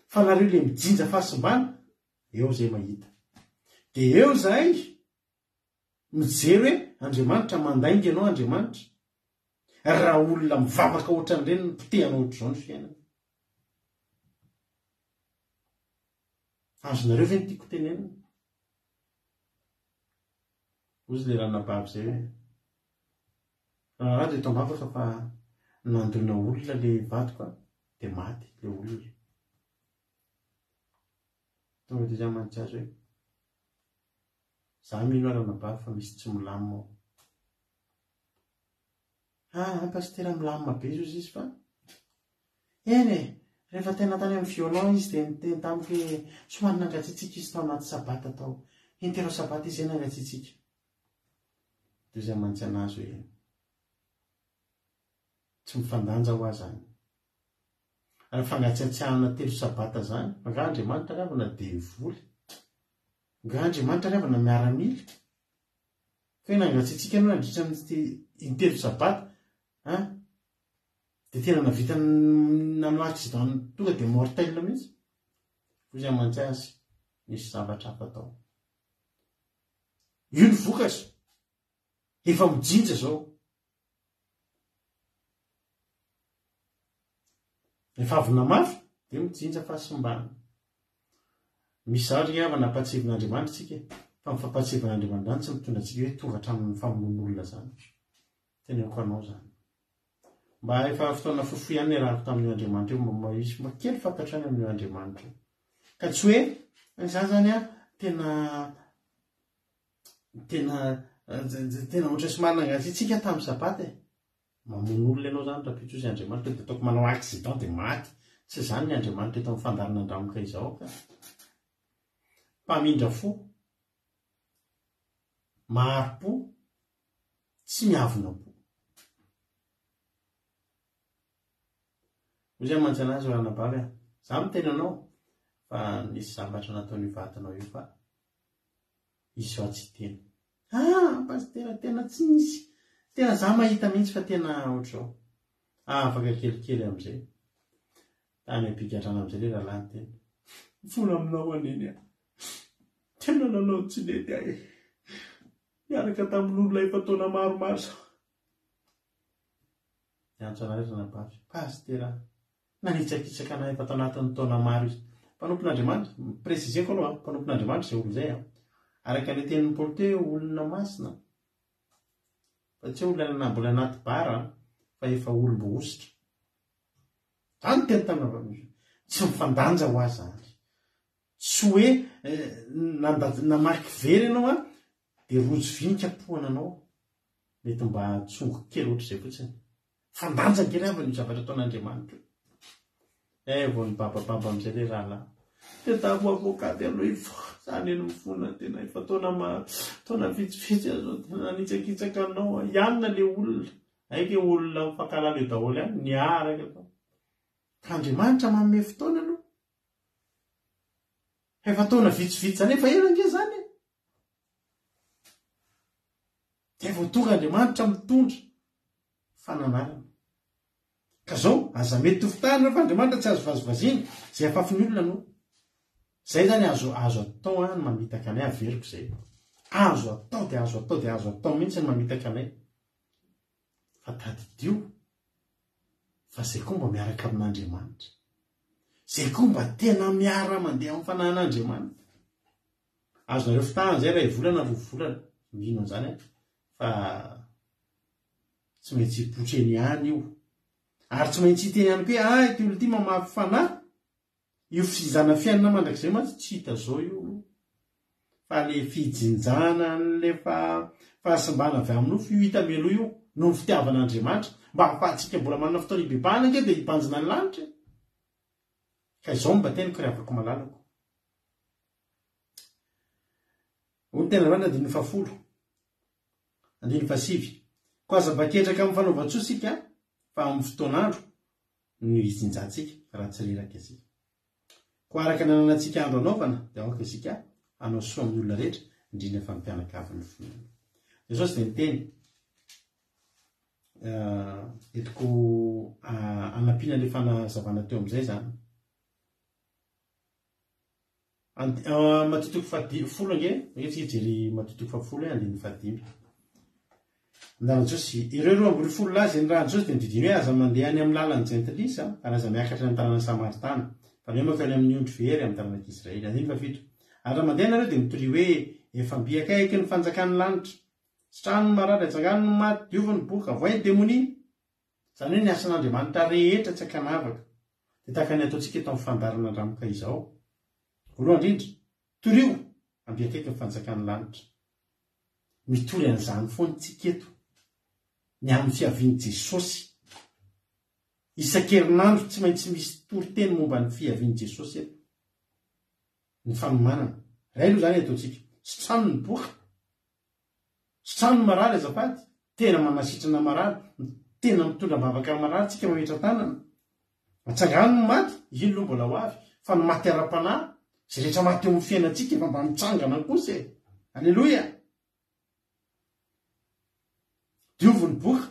Fa nareo le mijinja fahasimbana, eo zay mahita. Dia eo zahay mijery hoe Andriamanitra mandainga ianao Andriamanitra. Raha olona mivavaka ohatran'ireny no potehana ohatr'izao ny fiainana. Azonareo ve ny tiako tenenina? Hozy le ranabavy zay hoe, Raharaha dia eto am-bavaka fa nandona olona le vadiko a, dia maty le olona. Tonga dia izaho mantsy azy hoe, za mino aho ranabavy fa misy tsy milamina ao. Ah, pasitera milamina be izy izy fa eny e, rehefa tena tany amin'ny violon izy dia niteny tamiko hoe somary nangatsiatsiaka izy tao anaty sabata tao. Intelo sabata izy izay nangatsiatsiaka. Dia izay mantsy anazy hoe tsy mifandanja hoa zany. Ary fangatsiatsiahana telo sabata zany, angaha Andriamanitra ry havana devoly? Angaha Andriamanitra ry havana miaramila? Fa hoe nangatsiatsiaka ianao nandritra ny intelo sabata, an? Dia tena navita nanao accident tonga dia mortel mihitsy. Hoy izy mantsy azy, nisy zavatra hafa tao. Io ny vokatra. Efa mijinja izao. Efa avy namafy dia mijinja fahasimbana. Misy zavatra ry havana ampahatsiavin'Andriamanitra isika e, fa ny fampahatsiavin'Andriamanitra izany tsy mitondra antsika hoe tonga hatramin'ny famonoan'olona izany. Teneniko anao izany. Mba efa fotoana fohifohy ihany niarahako tamin'io Andriamanitra io, mba misy mba kely fantatro ihany amin'io Andriamanitra io. Ka tsy hoe izaho izany an, tena tena tena ohatra somary nangatsiatsiaka tamin'ny sabata e. Mamono olona ianao izany rahampitso hozy Andriamanitra dia ataoko manao accident dia maty. Tsy izany ny Andriamanitra eto amin'ny fandaharana Andramoka izao ka. Mpamindra fo, mahari-po, tsy miavona po. Hoy izay mantsy anazy ry anabavy a, za miteny anao fa nisy zavatra nataon'io vadinao io fa izaho tsy hiteny. Ah, pasitera tena tsy nisy, tena za mahita mihitsy fa tena ohatr'izao. Ah, afaka kelikely amin'izay. Tany am-pigadrana amin'izay ilay rahalahy niteny. Mifona aminao aneny aho. Tena nanao ny tsy nety aho e. Niaraka tamin'olona efa taona maromaro izao. Niantso anay ry ranabavy. Pasitera, nanitsakitsaka anay efa tao anatin'ny taona maro izy. Mpanompon'Andriamanitra, préciser-ko aloha, mpanompon'Andriamanitra izay olona izay an. Araka ilay tenin'i Paoly teo hoe olona masina. Fa tsy hoe olona mbola anaty bar fa efa olom-boahosotra. Izany no teny tamin'ny Tsy mifandanja ho ahy izany. Tsy hoe namaky vera ianao an, dia rojo vy nikapohana anao. Mety mba tsongo kely ohatr'izay fotsiny. Fandanja ange ry havana io zavatra ataon'Andriamanitra io. Eh, vao nibabababa amin'izay ilay rahalahy. Tadiavo avocat dia aloha hivoaka. Za anie no mifona tena efa taona ma taona vitsivitsy aho zao tena nanitsakitsaka anao aho. Ianona le olona. Aika olona mifankahalala eo daholo ihany, niaraka tao. Ka Andriamanitra manome fotoana aloha. Efa taona vitsivitsy zany, efa ela ange zany e. Dia vao tonga Andriamanitra mitondra fananarana. Ka zao, aza mety ho fitahana ireo fa Andriamanitra tsy azo vazivaziana, izay afafin'ny olona no. Zay zany azo azo atao an ny mamitaka anay, averiko zay. Azo atao dia azo atao dia azo atao mihitsy ny mamitaka anay. Fa tadidio fa zay koa mba miaraka amin'Andriamanitra. Zay koa mba tena miara mandeha amin'ny fanahin'Andriamanitra. Azonareo fitahana izay iray volana roa volana, mino an'izany aho fa tsy maintsy hipoitra eny ihany io. Ary tsy maintsy hiteny ihany koa hoe ah ity olona ity mamafy fanahy. Io fizana fiainana mandrakizay mantsy tsy hita zao io fa le fijinjana an'le fahasimbana avy amin'ny nofo io hita mialoha io noho ny fitiavan'Andriamanitra mba hahafahantsika mbola manana fotoana hibebahana ange dia hibanjina ny lanitra e. Ka izao no mba teniko ry havako malalako. Hoy ny tenin'Andriamanitra andininy fahafolo, andininy fahasivy, Koa aza mba ketraka amin'ny fanaovan-tsoa isika fa amin'ny fotoan'andro no hijinjantsika raha tsy reraka isika. Koa araka ny ananantsika andro anaovana dia aoka isika hanao soa amin'ny olona rehetra, indrindra fa ny mpianakavin'ny finoana. Jesosy dia niteny, entiko hanampiana ilay fanazavana teo amin'izay izany. Matio toko fahadimy folo ange, ange tsika hijery Matio toko fahafolo e, andininy fahadimy. Ny Jesosy, ireo 12 lahy izay nirahan'i Jesosy dia nodidiany hoe, Aza mandeha any amin'ny lalan'ny jentilisa, ary aza miakatra any amin'ny tanànan'ny Samaritana, fa aleo mankany amin'ny ondry very amin'ny taranak'i Israely. Andininy fahafito. Ary raha mandeha ianareo dia mitoria hoe, Efa mby akaiky ny fanjakan'ny lanitra. Sitrano ny marary, atsangano ny maty, diovy ny boka, avoahy ny demonia. Izany hoe ny asan'Andriamanitra rehetra tsy ankanavaka dia tahaka ny ataontsika eto amin'ny fandaharana Andramoka izao. Voalohany indrindra, torio amby akaiky ny fanjakan'ny lanitra. Mitory an'izany foana isika eto, ny amin'ny fiavian'i Jesosy. Isan-kerinandro tsy maintsy misy toriteny momba ny fiavian'i Jesosy eto. Ny fanomanana. Iray aloha izany ataontsika. Sitrano ny boka. Sitrano ny marary azafady. Tena manasitrana marary. Tena mitondra am-bavaka ny marary tsika mametra-tanana. Atsangano ny maty, iny aloha mbola ho avy. Fa ny maty ara-panahy, izay rehetra maty eo amin'ny fiainantsika efa mba mitsangana kosa e. Aleloia! Diovy ny boka.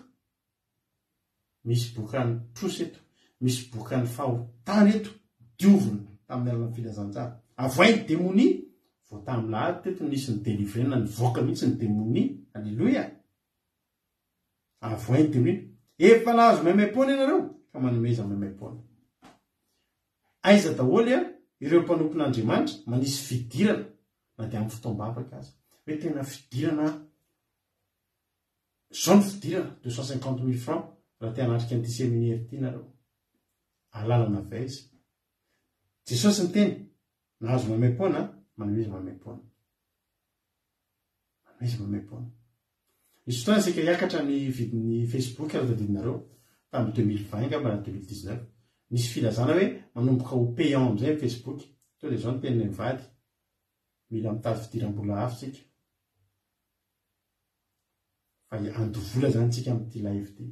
Misy bokan'ny trosa eto, misy bokan'ny fahotana eto, diovina tamin'ny alalan'ny filazantsara. Avoay ny demonia, vao tamin'ny lahady teto nisy ny delivrena, nivoaka mihitsy ny demonia, aleloia. Avoay ny demonia. Efa nahazo maimaim-poana ianareo, ka manomeza maimaim-poana. Aiza daholo ireo mpanompon'Andriamanitra manisy fidirana na dia amin'ny fotoam-bavaka aza. Hoe tena fidirana Zao ny fidirana, 250 mille francs raha te hanatrika an'ity seminaire ity nareo. Alalana avy aiza? Jesosy niteny, nahazo maimaimpoana, manomeza maimaimpoana. Manomeza maimaimpoana. Nisy fotoana saika hiakatra ny vidin'ny Facebook raha tadidinareo, tamin'ny 2020 angamba na 2019. Nisy filazana hoe manomboka ho payant amin'izay ny Facebook. Tonga dia izao ny teninay mivady, mila mitady fidiram-bola hafa isika. Fa handoa vola zany tsika amin'ity live ity.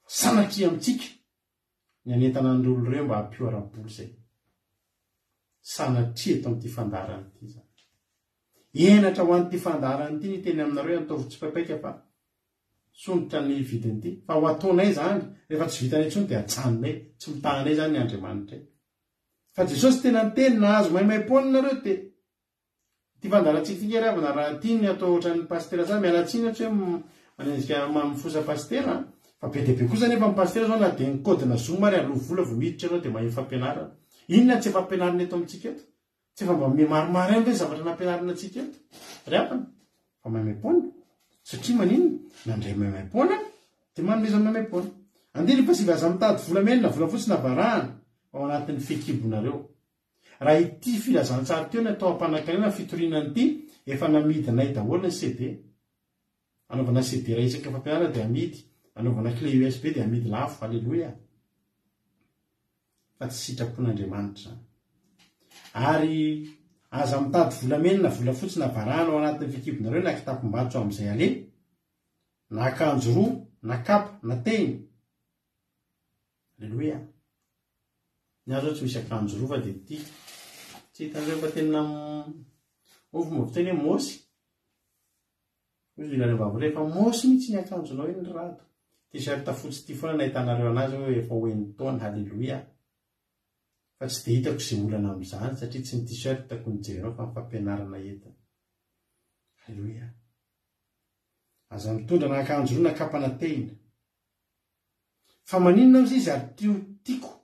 Sanatria amintsika ny hanentana an'ireo olona ireo mba hampio ara-bola izay. Sanatria eto amin'ity fandaharana ity izany. Henatra ho an'ity fandaharana ity ny hiteny aminareo hoe ataovy tsipaipaika fa sondotra ny vidin'ity. Fa ho ataonay izany, rehefa tsy vitanay intsony dia ajanonay, tsy mitahanay izany ny Andriamanitray. Fa Jesosy tena niteny, nahazo maimaimpoana nareo dia Ity fandaharantsika ity nge ry havana raha tiany atao ohatran'ny pasitera tsara, miala tsiny aho tsy hoe manenjika mifosa pasitera an, fa be dia be kosa anefa ny pasitera zao na dia ny code-na zoom ary aloha vola vao miditra ianao dia maheno fampianarana. Inona no tsy efa ampianarina eto amintsika eto? Tsy efa mba miha-maromaro ihany ve ny zavatra nampianarina antsika eto ry havana? Fa maimaimpoana. Satria maninona? Nandray maimaimpoana dia manomeza maimaimpoana. Andininy fahasivy aza mitady volamena na volafotsy na varahana ao anatin'ny fehikibonareo. Raha ity filazantsara teo ny atao ampanankarena ny fitoriana an'ity, efa namidinay daholo ny CD. Anaovana CD raha isaky ny fampianarana dia amidy, anaovana clé USB dia amidy lafo, aleloia. Fa tsy sitrapon'Andriamanitra izany. Ary aza mitady volamena na volafotsy na varahana ao anatin'ny fikibonareo na kitapom-batso amin'izay aleha, na akanjo roa, na kapa, na tehina. Aleloia. Ny ahy zao tsy misy akanjo rova dia ity. Tsy hitanareo fa tena hoy fomba fiteny hoe môsy. Hoy izy olona vavy efa môsy mihitsy ny akanjonao iny ry rado. T-shirt fotsy ity foana nahitanareo anazy hoe efa ho enin-taona. Haleloia. Fa tsy dia hitako izay olana amin'izany satria tsy ny t-shirt ko no jerenao fa ny fampianarana entiny. Haleloia. Aza mitondra na akanjo roa na kapa na tehina. Fa maninona ozy izy ary tio tiako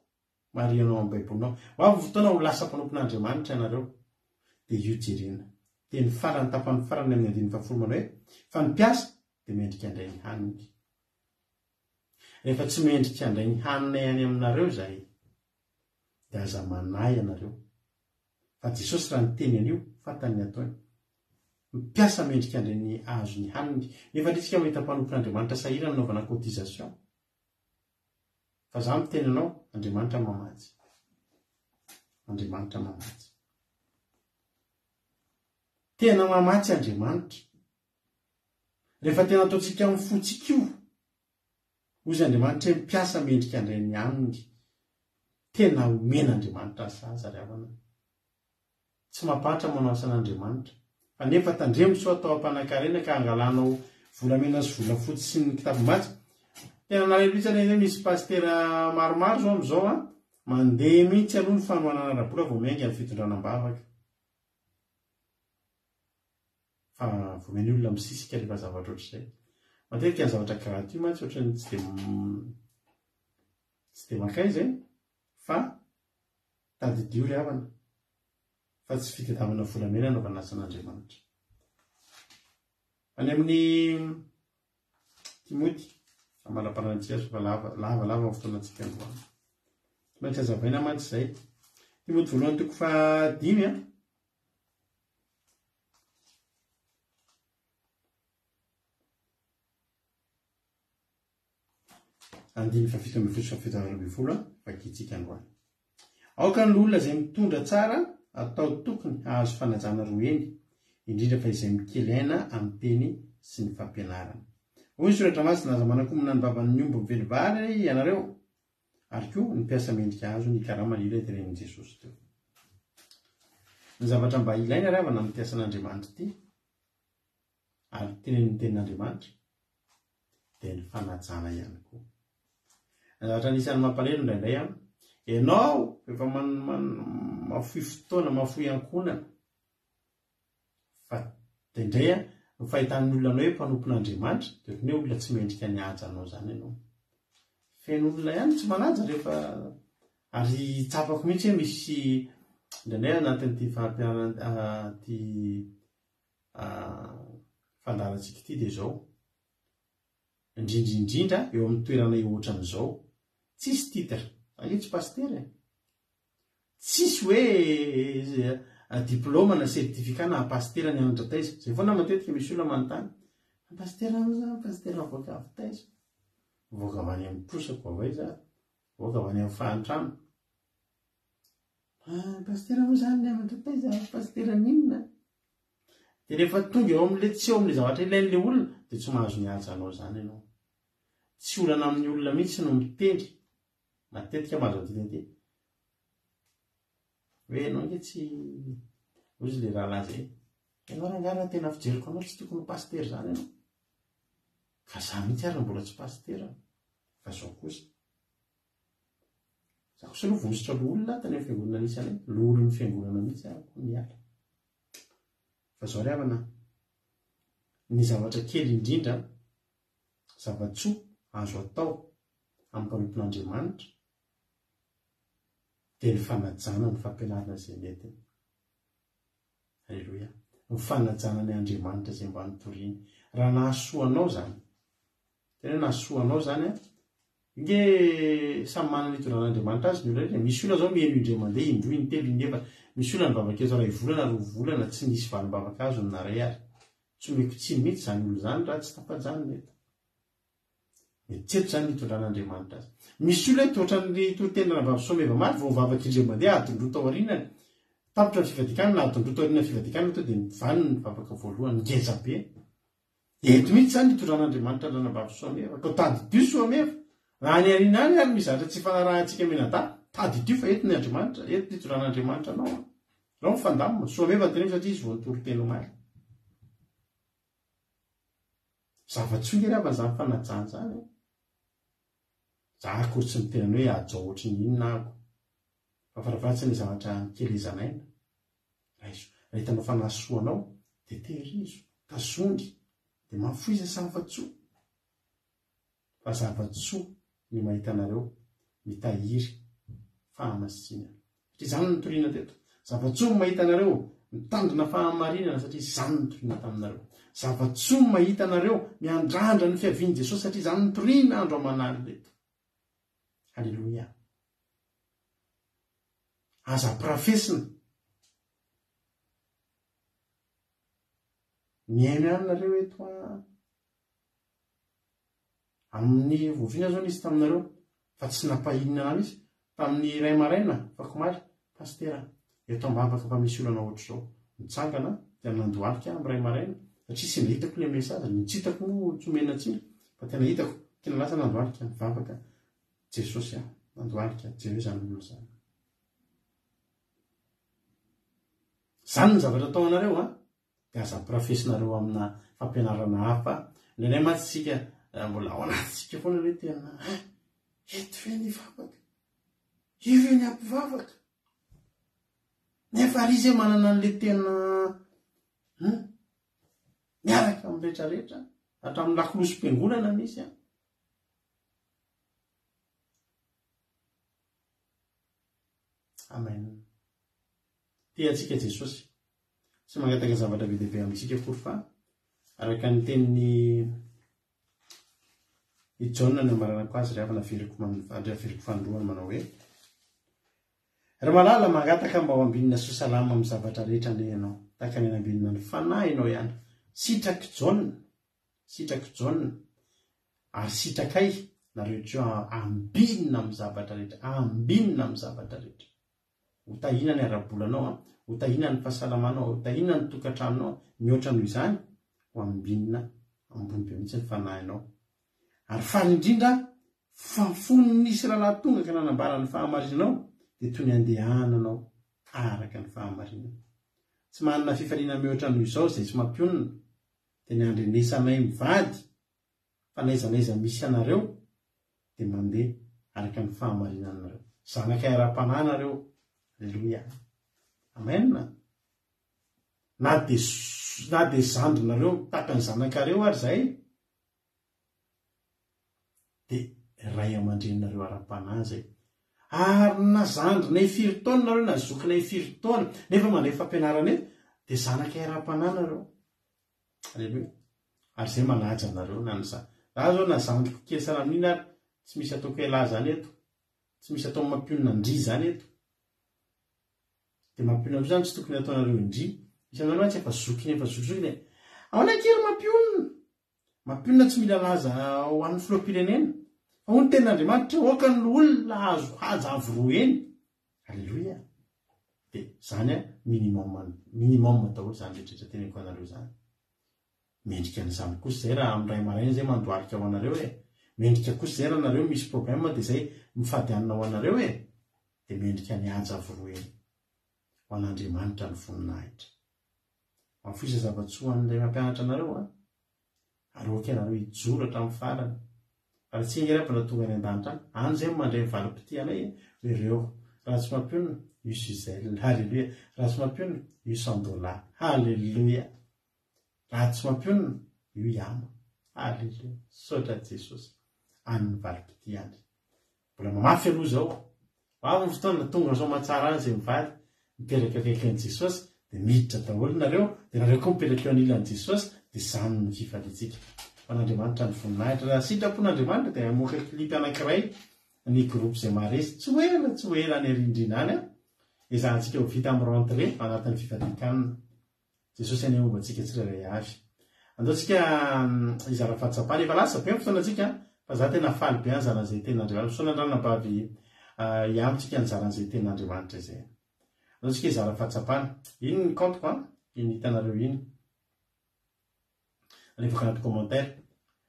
marihanao am baibolinao. Ho avy ny fotoana ho lasa mpanompon'Andriamanitra ianareo. Dia io jerena. Teny farany tapany farany amin'ny andininy fahafolo manao hoe fa ny mpiasa dia mendrika handray ny haniny. Rehefa tsy mendrika handray ny haninay any aminareo izahay dia aza manahy ianareo. Fa Jesosy raha niteny an'io, fantany ny ataony. Mpiasa mendrika handray ny azony haniny. Nefa ndry tsika mahita mpanompon'Andriamanitra sahirana anaovana cotisation. Fa za miteny anao, Andriamanitra mamatsy. Andriamanitra mamatsy. Tena mamatsy Andriamanitra. Rehefa tena ataontsika amin'ny fontsika io, Hozy Andriamanitra hoe mpiasa mendrika handray ny haniny. Tena omen'Andriamanitra ny sazy ry havana. Tsy mampahantra manao asan'Andriamanitra. Fa nefa tandremo sao atao ampanankarena ka angalanao volamena sy volafotsy sy ny kitapom-batsy. Tena nalahelo mihitsy anie hoe misy pasitera maromaro izao amin'izao an, mandeha mihitsy aloha ny fanohanana ara-bola vao miainga ny fitondrana am-bavaka. Fa vao miha ny olona misisika rehefa zavatra ohatr'izay. Matetika ny zavatra gratuit mantsy ohatran'ny tsy dia tsy dia mankaiza e, fa tadidio ry havana fa tsy fitadiavana volamena anaovana asan'Andriamanitra. Any amin'ny Timoty, amalaparantsika azy fa lava lava lava ny fotoanantsika androany. Tsy maintsy hazavaina mantsy izay. Timoty voalohany toko fahadimy a. Andininy faha-17 sy faha-17 vakintsika androany. Aoka ny loholona izay mitondra tsara atao tokony hahazo fanajana roa heny, indrindra fa izay mikely aina amin'ny teny sy ny fampianarana. Hoy ny Soratra Masina, Aza manakomana ny vavan'ny omby mively vary ianareo, ary koa ny mpiasa mendrika hahazo ny karamany, io ilay tenenin'i Jesosy teo. Ny zavatra mba ilaina ry havana amin'ity asan'Andriamanitra ity, ary tenenin'ny Tenin'Andriamanitra, dia ny fanajana ihany koa. Ny zavatra anisan'ny mampalahelo indraindray an, ianao efa man, man, mahafoy fotoana, mahafoy ankohonana, fa indraindray an, ny fahitan'ny olona anao hoe mpanompon'Andriamanitra, dia ohatran'ny hoe olona tsy mendrika ny haja anao izany ianao. Feno olona ihany tsy manaja rehefa, ary tsapako mihitsy hoe misy indraindray anatin'ity fampianarana, ity fandaharantsika ity dia izao, indrindra indrindra eo amin'ny toerana eo ohatran'izao, tsisy titre, za ange tsy pasitera e, tsisy hoe diplôme na certificat na pasitera nianatra taiza, zay foana matetika misy olona manontany, pasitera moa zany pasitera mivoaka avy taiza? Mivoaka avy any amin'ny trosako avy aiza aho? Mivoaka avy any amin'ny fahantrana. Ah, pasitera moa zany nianatra taiza? Pasitera n'inona? Dia rehefa tonga eo amin'ilay tsy eo amin'ilay zavatra ilain'ilay olona dia tsy mahazo ny hajanao izany ianao. Tsy olana amin'ny olona mihitsy no mitendry. Matetika mahazo an'ity teny ity. Hoe ianao ange tsy hoy izy ilay rahalahy izay. Ianao rangahy raha tena fijeriko anao tsy tokony ho pasitera izany ianao. Ka za mihitsy ary no mbola tsy pasitera. Fa izao kosa. Za kosa aloha vohosotra loholona tany amin'ny fiangonana nisy anay. Loholon'ny fiangonana mihitsy aho koa niala. Fa zao ry havana, ny zavatra kely indrindra, zava-tsoa azo atao amin'ny mpanompon'Andriamanitra dia ny fanajana ny fampianarana izay nentiny. Aleloia. Ny fanajana ny Andriamanitra izay mba nitoriany. Raha nahasoa anao izany, tena hoe nahasoa anao izany an, Nge samy manana ny itondran'Andriamanitra azy ny olona rehetra e. Misy olona zao mihaino indray mandeha, indroa, intelo, inefatra. Misy olona nivavaka eto iray volana, roa volana, tsy nisy valim-bavaka azony na iray ary. Tsy omeko tsiny mihitsy izany olona izany raha tsy tafajanona eto. Mety tsy eto izany ny itondran'Andriamanitra azy. Misy olona eto ohatran'ny toriteny Ranabavy Someva omaly vao nivavaka indray mandeha adiny roa tao aorianany. Tapitra ny fivadikanana, na adiny roa tao aorianan'ny fivadikanana tonga dia nivanona ny vavaka voalohany. Ngeza be. Eto mihitsy izany itondran'Andriamanitra ny ranabavy Soameva. Koa tadidio Soameva, raha any aoriana any ary misy zavatra tsy ifanarahantsika mianadahy, tadidio fa eto ny Andriamanitra, eto ny itondran'Andriamanitra anao an. Alao mifandamina. Soameva no teneniko satria izy vao nitory teny omaly. Zava-tsoa nge ry havana izany fanajana izany an. Za akory tsy miteny anao hoe hajao ohatry ny inona aho. Fa farafahatsiny ny zavatra nikelezan'aina. Raiso. Raha hitanao fa nahasoa anao dia tehirizo, tazony, dia mahafoiza zava-tsoa. Fa zava-tsoa ny mahita anareo mitahiry fahamasinana. Satria izany no nitoriana teto. Zava-tsoa ny mahita anareo mitandrina fahamarinana satria izany no nitoriana taminareo. Zava-tsoa ny mahita anareo miandrandra ny fiavian'i Jesosy satria izany no nitoriana andro aman'alina eto. Aleloia. Aza ampirafesina. Mihaino ihany nareo eto an. Amin'ny voviana zao nisy taminareo fa tsy nampahinina anah mihitsy. Tamin'ny iray maraina afakomaly, Pasitera, eto ambavaka fa misy olana ohatr'izao. Nitsangana dia nandohalika aho amin'ny iray maraina satria sendra hitako ilay message, ny tsy hitako moa tsy omena tsiny fa tena hitako, tena lasa nandohalika nivavaka Jesosy aho, nandohalika jereo izany olona izany. Izany ny zavatra atao anareo an, dia aza ampirafesinareo amina fampianarana hafa. Indraindray mantsy isika eh, mbola ao anatintsika foana hoe tena eh, eto ve ny vavaka? Io ve ny ampivavaka? Nefa ary izy manana an'ilay tena hmm, miaraka amin'ny rehetrarehetra. Hatramin'ny lakolosim-piangonana misy an. Amen. Tia antsika Jesosy. Tsy mangataka zavatra be dia be amintsika akory fa araka ny tenin'i i Jaona no amaranako azy ry havana averiko averiko fanindroany manao hoe Ry malala, mangataka mba ho ambinina soa salama amin'ny zavatra rehetra anie ianao, tahaka ny anambinina ny fanahinao ihany. Sitrak'i Jaona, sitrak'i Jaona, ary sitrakay, nareo koa ambinina amin'ny zavatra rehetra, ambinina amin'ny zavatra rehetra. Ho tahiana ny ara-bolanao, ho tahiana ny fahasalamanao, ho tahiana ny tokantranonao, mihoatra noho izany, ho ambinina ambony be mihitsy ny fanahinao. Ary faly indrindra fa fony nisy rahalahy tonga ka nanambara ny fahamarinanao, dia toy ny andehananao araka ny fahamarinana. Tsy manana fifaliana mihoatra noho izao izay tsy mampionona, dia ny handrenesanay mivady fa n'aiza n'aiza misy anareo dia mandeha araka ny fahamarinanareo. Zanakay ara-panahy nareo. Aleloia. Amen. Na dia na dia zandrinareo tahaka ny zanakareo ary izay dia ray aman-dreninareo ara-panahy izay. Ary na zandrinay firy taona nareo na zokinay firy taona nefa mandray fampianarana eto dia zanakay ara-panahy nareo. Aleloia. Ary zay manaja anareo na ny za. Za zao na zandriko kely sahala amin'iny ary tsy misy ataoko elah zany eto. Tsy misy atao mampionona ndry zany eto. Dia mampionona koa zany tsy tokony ataonareo ndry. Misy aminareo mantsy efa zokiny efa zokizokiny e. Ahoana akia ry mampionona? Mampionona tsy mila laza ho an'ny filoham-pirenena. Fa hoy ny tenin'Andriamanitra, aoka ny loholona hahazo haja avo roa heny. Aleloia. Dia zany an, minimum, minimum daholo zany rehetra rehetra teneniko anareo zany. Mendrika an'izany kosa zay raha amin'ny ray maraina zay mandohalika ho anareo e. Mendrika kosa zay raha nareo misy problème dia zay mifady hanina ho anareo e. Dia mendrika ny haja avo roa heny. Ho an'Andriamanitra ny voninahitra. Mahafoiza zava-tsoa an'ilay mampianatra anareo an. Ary ok ianareo hijoro hatramin'ny farany. Fa raha tsy ange mbola tonga any an-danitra any. Any izay no mandray ny valim-pitia anay e. Hoe reo. Raha tsy mampionona, io Gisèle. Haleloia. Raha tsy mampionona, io Sandola. Haleloia. Raha tsy mampionona, io Yama. Haleloia. Misaotra Jesosy. Any ny valim-pitia any. Mbola mamafy aloha izao. Ho avy ny fotoana, tonga soamatsara any izay mivady, mipetraka akaiky an'i Jesosy, dia miditra daholo nareo, dia nareo koa mipetraka eo anilan'i Jesosy, dia izany no fifaliantsika. Ho an'Andriamanitra ny voninahitra. Raha sitrapon'Andriamanitra dia hamoaka clip anankiray ny groupe izay maharesy. Tsy ho ela, tsy ho ela any arindrina any an. Ezahantsika ho vita amin'ny rentrée anatin'ny fifadian-kanina. Jesosy anie homba antsika tsirairay avy. Andao tsika hizara fahatsapana. Efa lasa be ny fotoanantsika fa za tena faly be nizara an'izay tenin'Andriamanitra. Misaona ny ranabavy Ihamy tsika nizara an'izay tenin'Andriamanitra izay. Andao tsika hizara fahatsapana. Iny ny compte-ko an, iny hitanareo iny. Alefako anaty commentaire.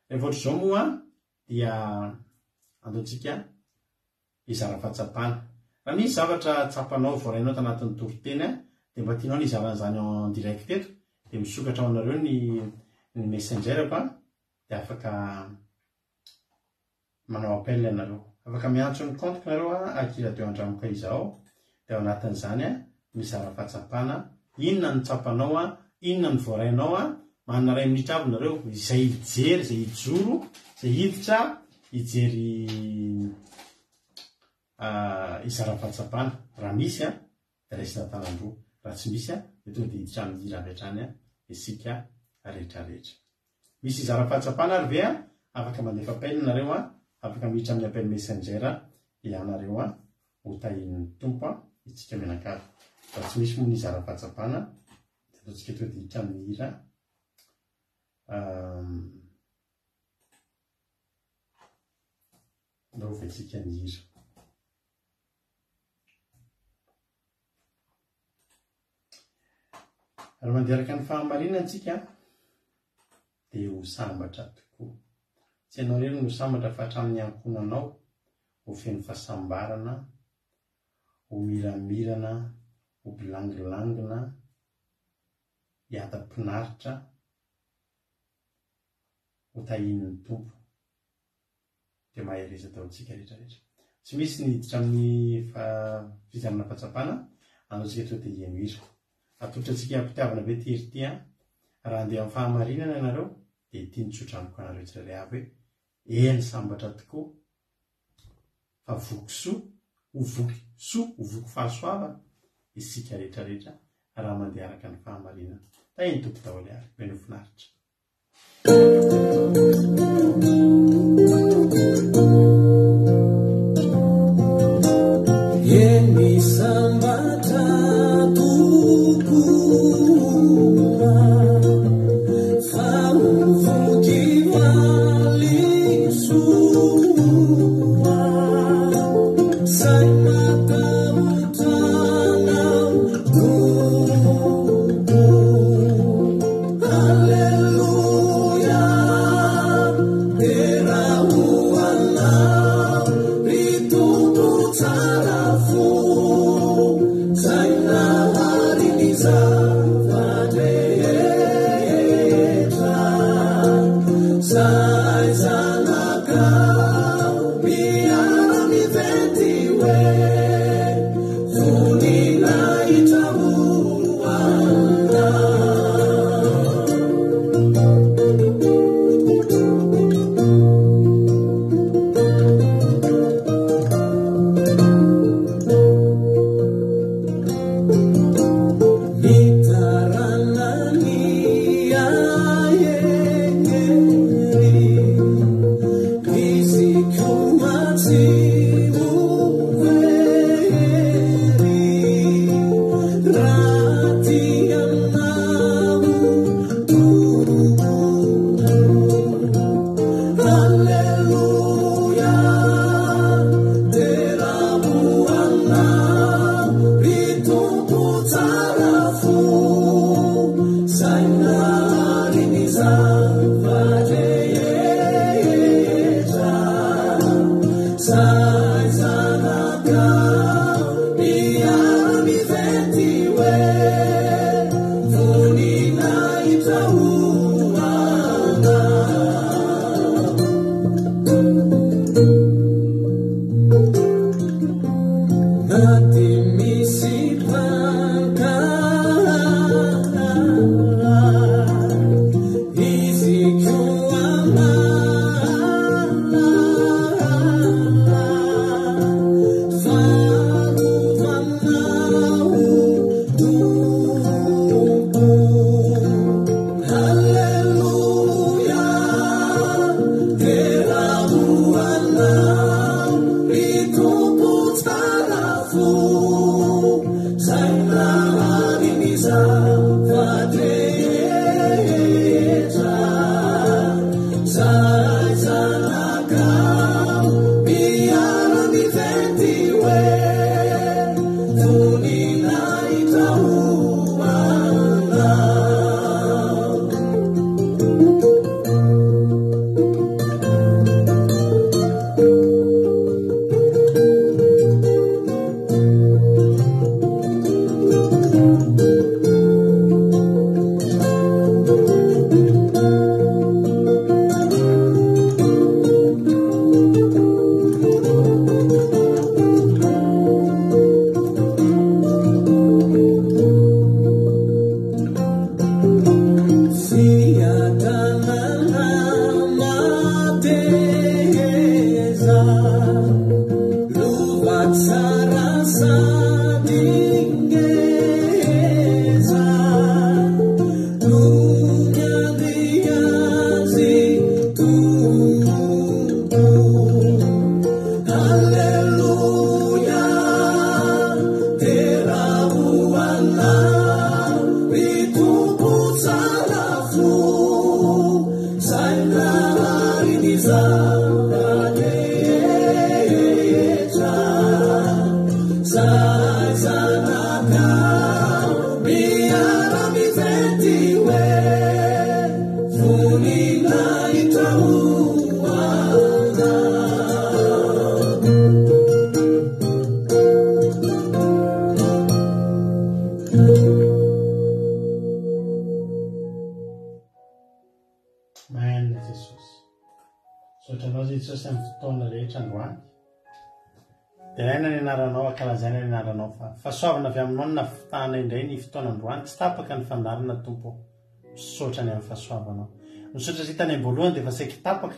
Rehefa ohatr'izao moa dia andao tsika hizara fahatsapana. Raha misy zavatra tsapanao voarainao tanatin'ny toriteny dia mba tianao ny hizara an'izany en direct eto dia misokatra ho anareo ny ny messenger-ko an, dia afaka manao appel ianareo. Afaka miantso ny compte-ko nareo an, aky radio andramoka izao, dia ao anatin'izany an, mizara fahatsapana, inona no tsapanao an, inona no voarainao an, manana iray minitra avy nareo, izay hijery, izay hijoro, izay hiditra hijery hizara fahatsapana, raha misy an, dia raisina an-tanan-droa, raha tsy misy an, dia tonga dia hiditra amin'ny hira avy hatrany an, isika rehetra rehetra. Misy hizara fahatsapana ary ve an? Afaka mandefa appel nareo an, afaka miditra amin'ny appel messenger ianareo an, ho tahian'ny Tompo an, isika mianakavy. Raha tsy misy moa ny hizara fahatsapana dia ataontsika tonga dia hiditra amin'ny hira Andao hovaintsika ny hira. Raha mandeha araka ny fahamarinana isika dia ho sambatra tokoa. Tsy ianao irery no ho sambatra fa hatramin'ny ankohonanao ho feno fahasambarana, ho miramirana, ho bilangilangina, hiadam-pinaritra, ho tahian'ny Tompo. Dia mahereza daholo tsika rehetra rehetra. Tsy misy ny hiditra amin'ny fizarana fahatsapana, andao tsika tonga dia hihaino hira. Atolotra antsika am-pitiavana be ity hira ity an. Raha handeha amin'ny fahamarinana ianareo dia. Dia ity no tsodranoko anareo tsirairay avy hoe, eny sambatra tokoa fa voky soa, ho voky soa, ho voky fahasoavana isika rehetra rehetra raha mandeha araka ny fahamarinana. Tahin'ny Tompo daholo ary. Mino finaritra. Eny sambatra tokoa fa ho voky valisoa Zay matahotra anao Tompo. Aleloia, dera ho Anao, ry Tompo tsara fo, Zay nahary ny zava-drehetra, Zay Zanakao miara-miventy hoe, Voninahitra ho Anao. Ny taranany ahery, izy koa tsy ho very, raha tia anao Tompo. Aleloia, dera ho Anao, ry Tompo tsara fo, Zay nahary ny zava-drehetra, Zay Zanakao miara-miventy hoe, Voninahitra ho Anao. Na dia misy mpankahala, izy koa mahalala, fa arovanao Tompo. Aleloia, dera ho Anao, ry Tompo tsara fo, Zay nahary ny zava-drehetra, Zay Zanakao miara-miventy hoe, Voninahitra ho Anao. Fiadanana mateza, lova tsara sady ngeza, no miandry azy Tompo. Aleloia, dera ho Anao, ry Tompo tsara fo, Zay nahary ny zava-drehetra, Zay Zanakao miara-miventy hoe, Voninahitra ho Anao. Amen Jesosy. Misaotra anao Jesosy amin'ny fotoana rehetra androany. Deraina ny anaranao, ankalazaina ny anaranao fa fahasoavana avy aminao no nafitahana indray ny fotoana androany. Tsy tapaka ny fandaharana Tompo. Misaotra ny amin'ny fahasoavanao. Misaotra satria tany am-boalohany dia efa saiky tapaka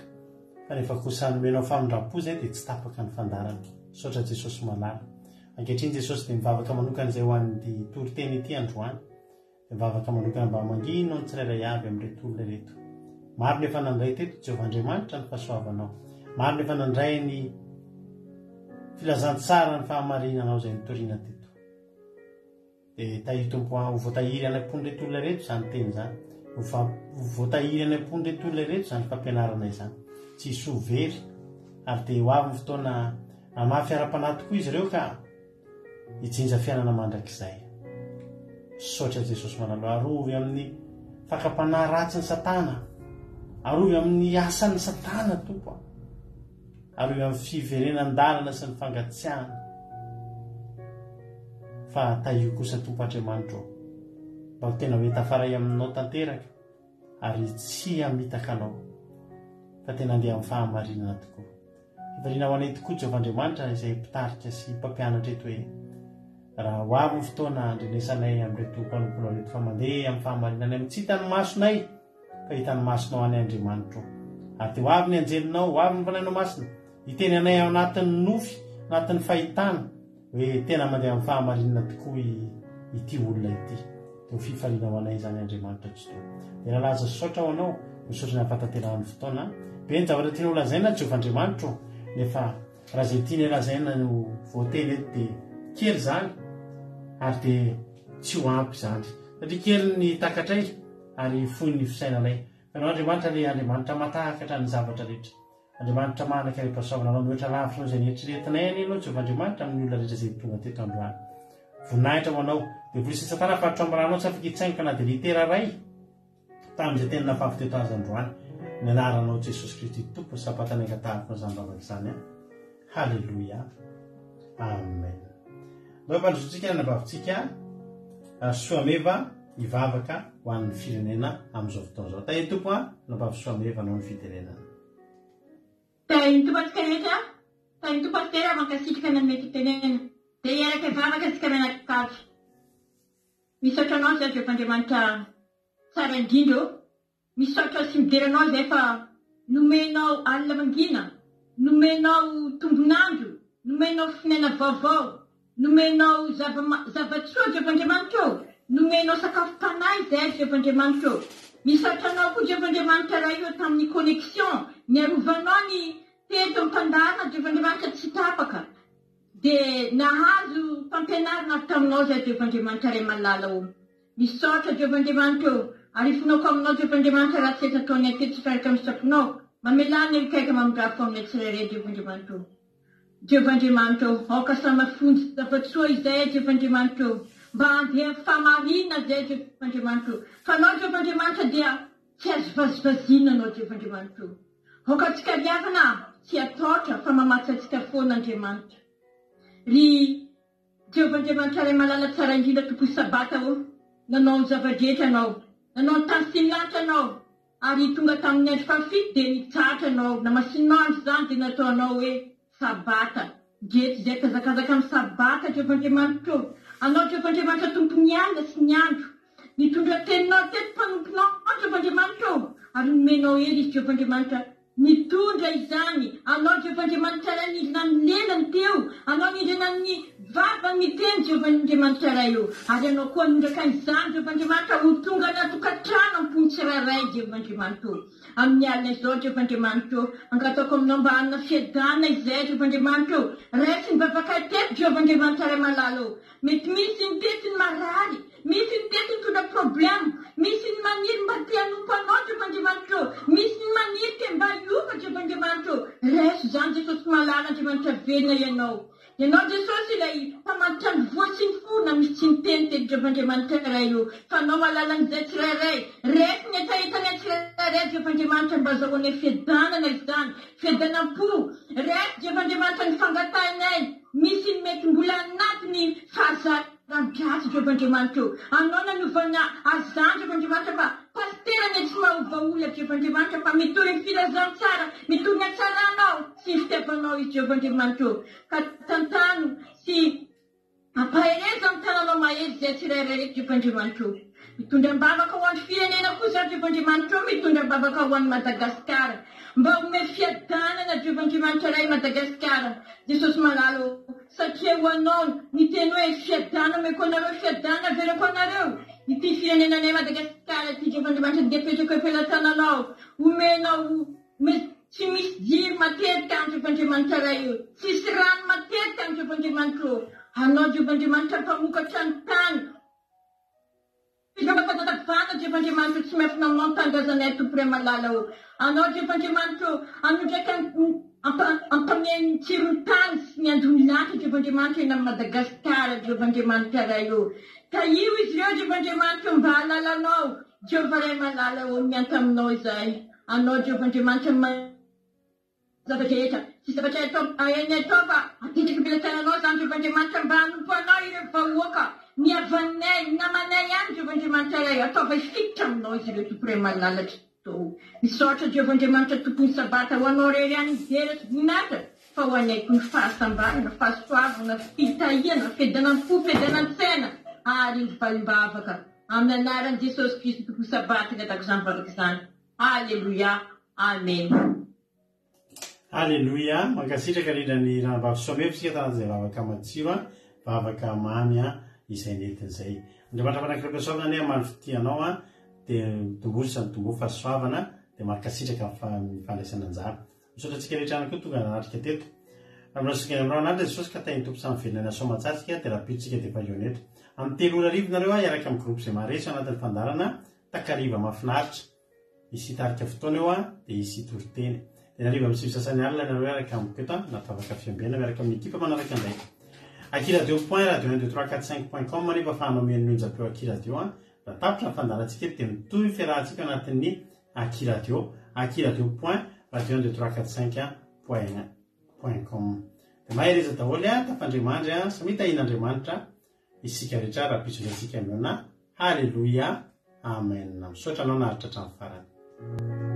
fa rehefa kosa nomenao famindram-po izay dia tsy tapaka ny fandaharana. Misaotra Jesosy malala. Ankehitriny Jesosy dia mivavaka manokana izay ho an'ity toriteny ity androany. Dia mivavaka manokana mba hamangianao ny tsirairay avy amin'ireto olona ireto. Maro ny efa nandray teto Jehovah Andriamanitra ny fahasoavanao. Maro ny efa nandray ny filazantsara ny fahamarinanao izay nitoriana teto. Dia tahio Tompo ho voatahiry any am-pon'ireto olona ireto izany teny izany. Ho voatahiry any am-pon'ireto olona ireto izany fampianarana izany. Tsy hisy ho very. Ary dia ho avy ny fotoana hamafy ara-panahy tokoa izy ireo ka hijinja fiainana mandrakizay. Misaotra Jesosy manalo. Arovy amin'ny fakam-panahy ratsin'i Satana. Arovy amin'ny asan'i Satana Tompo. Arovy amin'ny fiverenan-dalana sy ny fangatsiahana. Fa tahio kosa Tompo Andriamanitro ô, mba ho tena hoe tafaray aminao tanteraka ary tsy hamitaka anao, fa tena handeha amin'ny fahamarinana tokoa. Fifaliana ho anay tokoa Jehovah Andriamanitra izay mpitarika sy mpampianatra eto hoe raha ho avy ny fotoana handrenesanay amin'ireto mpanomponao ireto fa mandeha amin'ny fahamarinana any amin'ny tsy hitan'ny masonay fa hitan'ny masonao any Andriamanitro. Ary dia ho avy ny anjelinao, ho avy ny Fanahinao Masina, hiteny anay ao anatin'ny nofy, anatin'ny fahitana, hoe tena mandeha amin'ny fahamarinana tokoa ity olona ity. Dia ho fifaliana ho anay izany Andriamanitra Tsitoha. Dia lalaza sy saotra ho anao, misaotra ny amin'ny fahatanterahan'ny fotoana. Be ny zavatra tianao holazaina Jehovah Andriamanitro, nefa raha izay tianay lazaina no voateny eto dia kely izany, ary dia tsy ho ampy izany. Satria kely ny takatray ary fohy ny fisainanay. Fa ianao Andriamanitra ilay Andriamanitra mahatakatra ny zavatra rehetra. Andriamanitra manan-karem-pahasoavana anao mihoatra lavitra noho izay neritreretinay anie ianao Jehovah Andriamanitra amin'ny olona rehetra izay tonga teto androany. Voninahitra ho anao. Devoly sy Satana faritra ao amin'ny ranao tsy afaka hitsaingoka na dia litera iray tamin'izay teny nafafy teto aza androany. Ny anaranao Jesosy Kristy Tompo ny Sabata nangatahako an'izany vavaka izany an. Haleloia. Amen. Ndao hampandrosoantsika ny anabavintsika Soameva hivavaka ho an'ny firenena amin'izao fotoana izao. Tahin'ny Tompo an, anabavy Soameva anao ny fitenenana. Tahin'ny Tompo antsika rehetra, tahin'ny Tompo Pasitera mankasitraka nanome fitenenana. Dia hiaraka hivavaka isika mianakavy. Misaotra anao izay Jehovah Andriamanitra tsara indrindra ô. Misaotra sy midera anao izay fa nomenao alina mangina, nomenao tombon'andro, nomenao finaina vaovao, nomenao zava zava-tsoa Jehovah Andriamanitra ô, nomenao sakafom-panahy izay Jehovah Andriamanitra ô. Misaotra anao koa Jehovah Andriamanitra Ray ô tamin'ny connexion niarovanao ny teto am-pandaharana Jehovah Andriamanitra tsy tapaka dia nahazo fampianarana avy taminao izay Jehovah Andriamanitra Ray malala ô. Misaotra Jehovah Andriamanitra ô, ary ifonako aminao Jehovah Andriamanitra raha tsy eto ataonay aty tsy fiaraka amin'ny sitraponao, mamelà ny helokay ka mamindrà fo aminay tsirairay Jehovah Andriamanitra ô. Jehovah Andriamanitra ô, aoka samy hafonjy zava-tsoa izay Jehovah Andriamanitra ô, mba handeha amin'ny fahamarinana izay Jehovah Andriamanitra ô, fa Anao Jehovah Andriamanitra dia tsy azo vazivaziana Anao Jehovah Andriamanitra ô. Aoka antsika ry havana tsy hataotra fa mamatsy antsika foana Andriamanitra. Ry Jehovah Andriamanitra Ray malala tsara indrindra Tompon'ny Sabata ô, nanao ny zava-drehetra Ianao, nanao ny tany sy ny lanitra Ianao, ary tonga tamin'ny andro fahafito dia nitsahatra Ianao, namasininao andro izany dia nataonao hoe Sabata. Ndreto izay mpihazakazaka amin'ny Sabata, Jehovah Andriamanitra ô, Anao Jehovah Andriamanitra Tompon'ny alina sy ny andro, nitondra teninao teto mpanomponao Jehovah Andriamanitra ô, ary nomenao hery izy Jehovah Andriamanitra, Nitondra izany Anao Jehovah Andriamanitra Ray nindrina ny lelany teo Anao nindrina ny vavany niteny Jehovah Andriamanitra Ray o ary Anao koa nondraka an'izany Jehovah Andriamanitra ho tonga any an-tokantrano am-pony tsirairay Jehovah Andriamanitra o amin'ny alina izao Jehovah Andriamanitra o angatako aminao mba hanana fiadanana izay Jehovah Andriamanitra o raiso ny vavakay teto Jehovah Andriamanitra Ray malala o Mety misy ny teto ny marary, misy ny teto nitondra problème, misy ny maniry mba te hanompo anao Jehovah Andriamanitra ô, misy ny maniry te mba hiova Jehovah Andriamanitra ô, raiso izany Jesosy malala Andriamanitra velona Ianao. Ianao Jesosy ilay mpamantitra ny voa sy ny fo na misy tsy niteny teto Jehovah Andriamanitra Ray ô, fa Anao mahalala an'izay tsirairay, raiso ny hetahetanay tsirairay Jehovah Andriamanitra mba azahoanay fiadanana izany, fiadanam-po, raiso Jehovah Andriamanitra ny fangatahinay, Misy ny mety mbola anaty ny fahazaran-dratsy Jehovah Andriamanitra o! Anao nanovana azy zany Jehovah Andriamanitra fa Pasitera anie tsy mahova olona Jehovah Andriamanitra fa mitory ny filazantsara, mitory ny hatsaranao sy ny fitiavanao izy Jehovah Andriamanitra o! Ka tantano sy ampaherezo amin'ny tananao mahery izay tsirairay reto Jehovah Andriamanitra o! Mitondra am-bavaka ho an'ny firenena koa izaho Jehovah Andriamanitra o, mitondra am-bavaka ho an'i Madagasikara. Mba omeo fiadanana Jehovah Andriamanitra Ray Madagasikara. Jesosy malala o, satria ho Anao ny teny hoe fiadanana omeko anareo, fiadanana averako anareo. Ity firenenanay Madagasikara ity Jehovah Andriamanitra dia apetrako eo am-pelatananao. Omenao ome tsy misy jiro matetika any Jehovah Andriamanitra Ray o, tsisy rano matetika any Jehovah Andriamanitra o. Anao Jehovah Andriamanitra mpamokatra ny tany. Fivavaka tantavana Jehovah Andriamanitra o tsy miafina aminao ny tanindrazanay Tompo Ray malala o Anao Jehovah Andriamanitra o hanondraka ampameno ny tsiron'ny tany sy ny andron'ny lanitra Jehovah Andriamanitra eny amin'i Madagasikara Jehovah Andriamanitra Ray o Tahio izy ireo Jehovah Andriamanitra o mba hahalala Anao Jehovah Ray malala o mianta aminao izahay Anao Jehovah Andriamanitra Zava-drehetra. Tsy zavatra atao hainay atao fa apetraka am-pelatananao izany Jehovah Andriamanitra mba hanompo Anao ireo vahoaka, ny havanay, ny namanay ihany Jehovah Andriamanitra Ray, ataovy hifikitra Aminao izy ireo Tompo Ray malalatra Tompoko. Misaotra Jehovah Andriamanitra Tompon'ny Sabata, ho Anao irery ihany ny dera sy voninahitra fa ho anay koa ny fahasambarana, fahasoavana, fitahiana, fiadanam-po, fiadanan-tsaina ary ny valim-bavaka. Amin'ny anaran'i Jesosy Kristy Tompon'ny Sabata angatahako izany vavaka izany. Aleloia. Amen. Aleloia, mankasitraka indrindra ny ranabavy Soameva isika tanatin'izay vavaka matsiro an, vavaka mamy an, izay nentiny izay. Andriamanitra mpanankiram-pahasoavana anie hamaly fitia anao an, dia mitomboa sy mitomboa fahasoavana, dia mankasitraka ny fandraisana anjara. Misaotra antsika rehetra ihany koa tonga nanatrika teto. Raha mbola singaina aminao an'Atra Jesosy ka tahin'ny Tompo samy velona aina soamantsara isika dia rahampitso isika dia efa hihaona eto. Amin'ny telo ora hariva nareo an, hiaraka amin'ny groupe izay maharesy ao anatin'ny fandaharana takariva mahafinaritra. Hisy hitarika fotoana eo an, dia hisy hitory teny. Dia ny hariva amin'ny sivy sasany alina ianareo hiaraka amiko eto an, anaty vavaka fiambenana miaraka amin'ny ekipa manaraka indray. Akiradio point radio un deux trois quatre cinq point com anefa afahanao mihaino ny onjam-peo Akiradio an. Raha tapitra ny fandaharantsika eto dia mitohy ny fiarahantsika anatin'ny Akiradio, akiradio point radio un deux trois quatre cinq point point com. Dia mahereza daholo an, tafandriamandry an, samia tahian'Andriamanitra. Isika rehetra rahampitso indray tsika mihaona Haleloia Amen Misaotra anao naharitra hatramin'ny farany.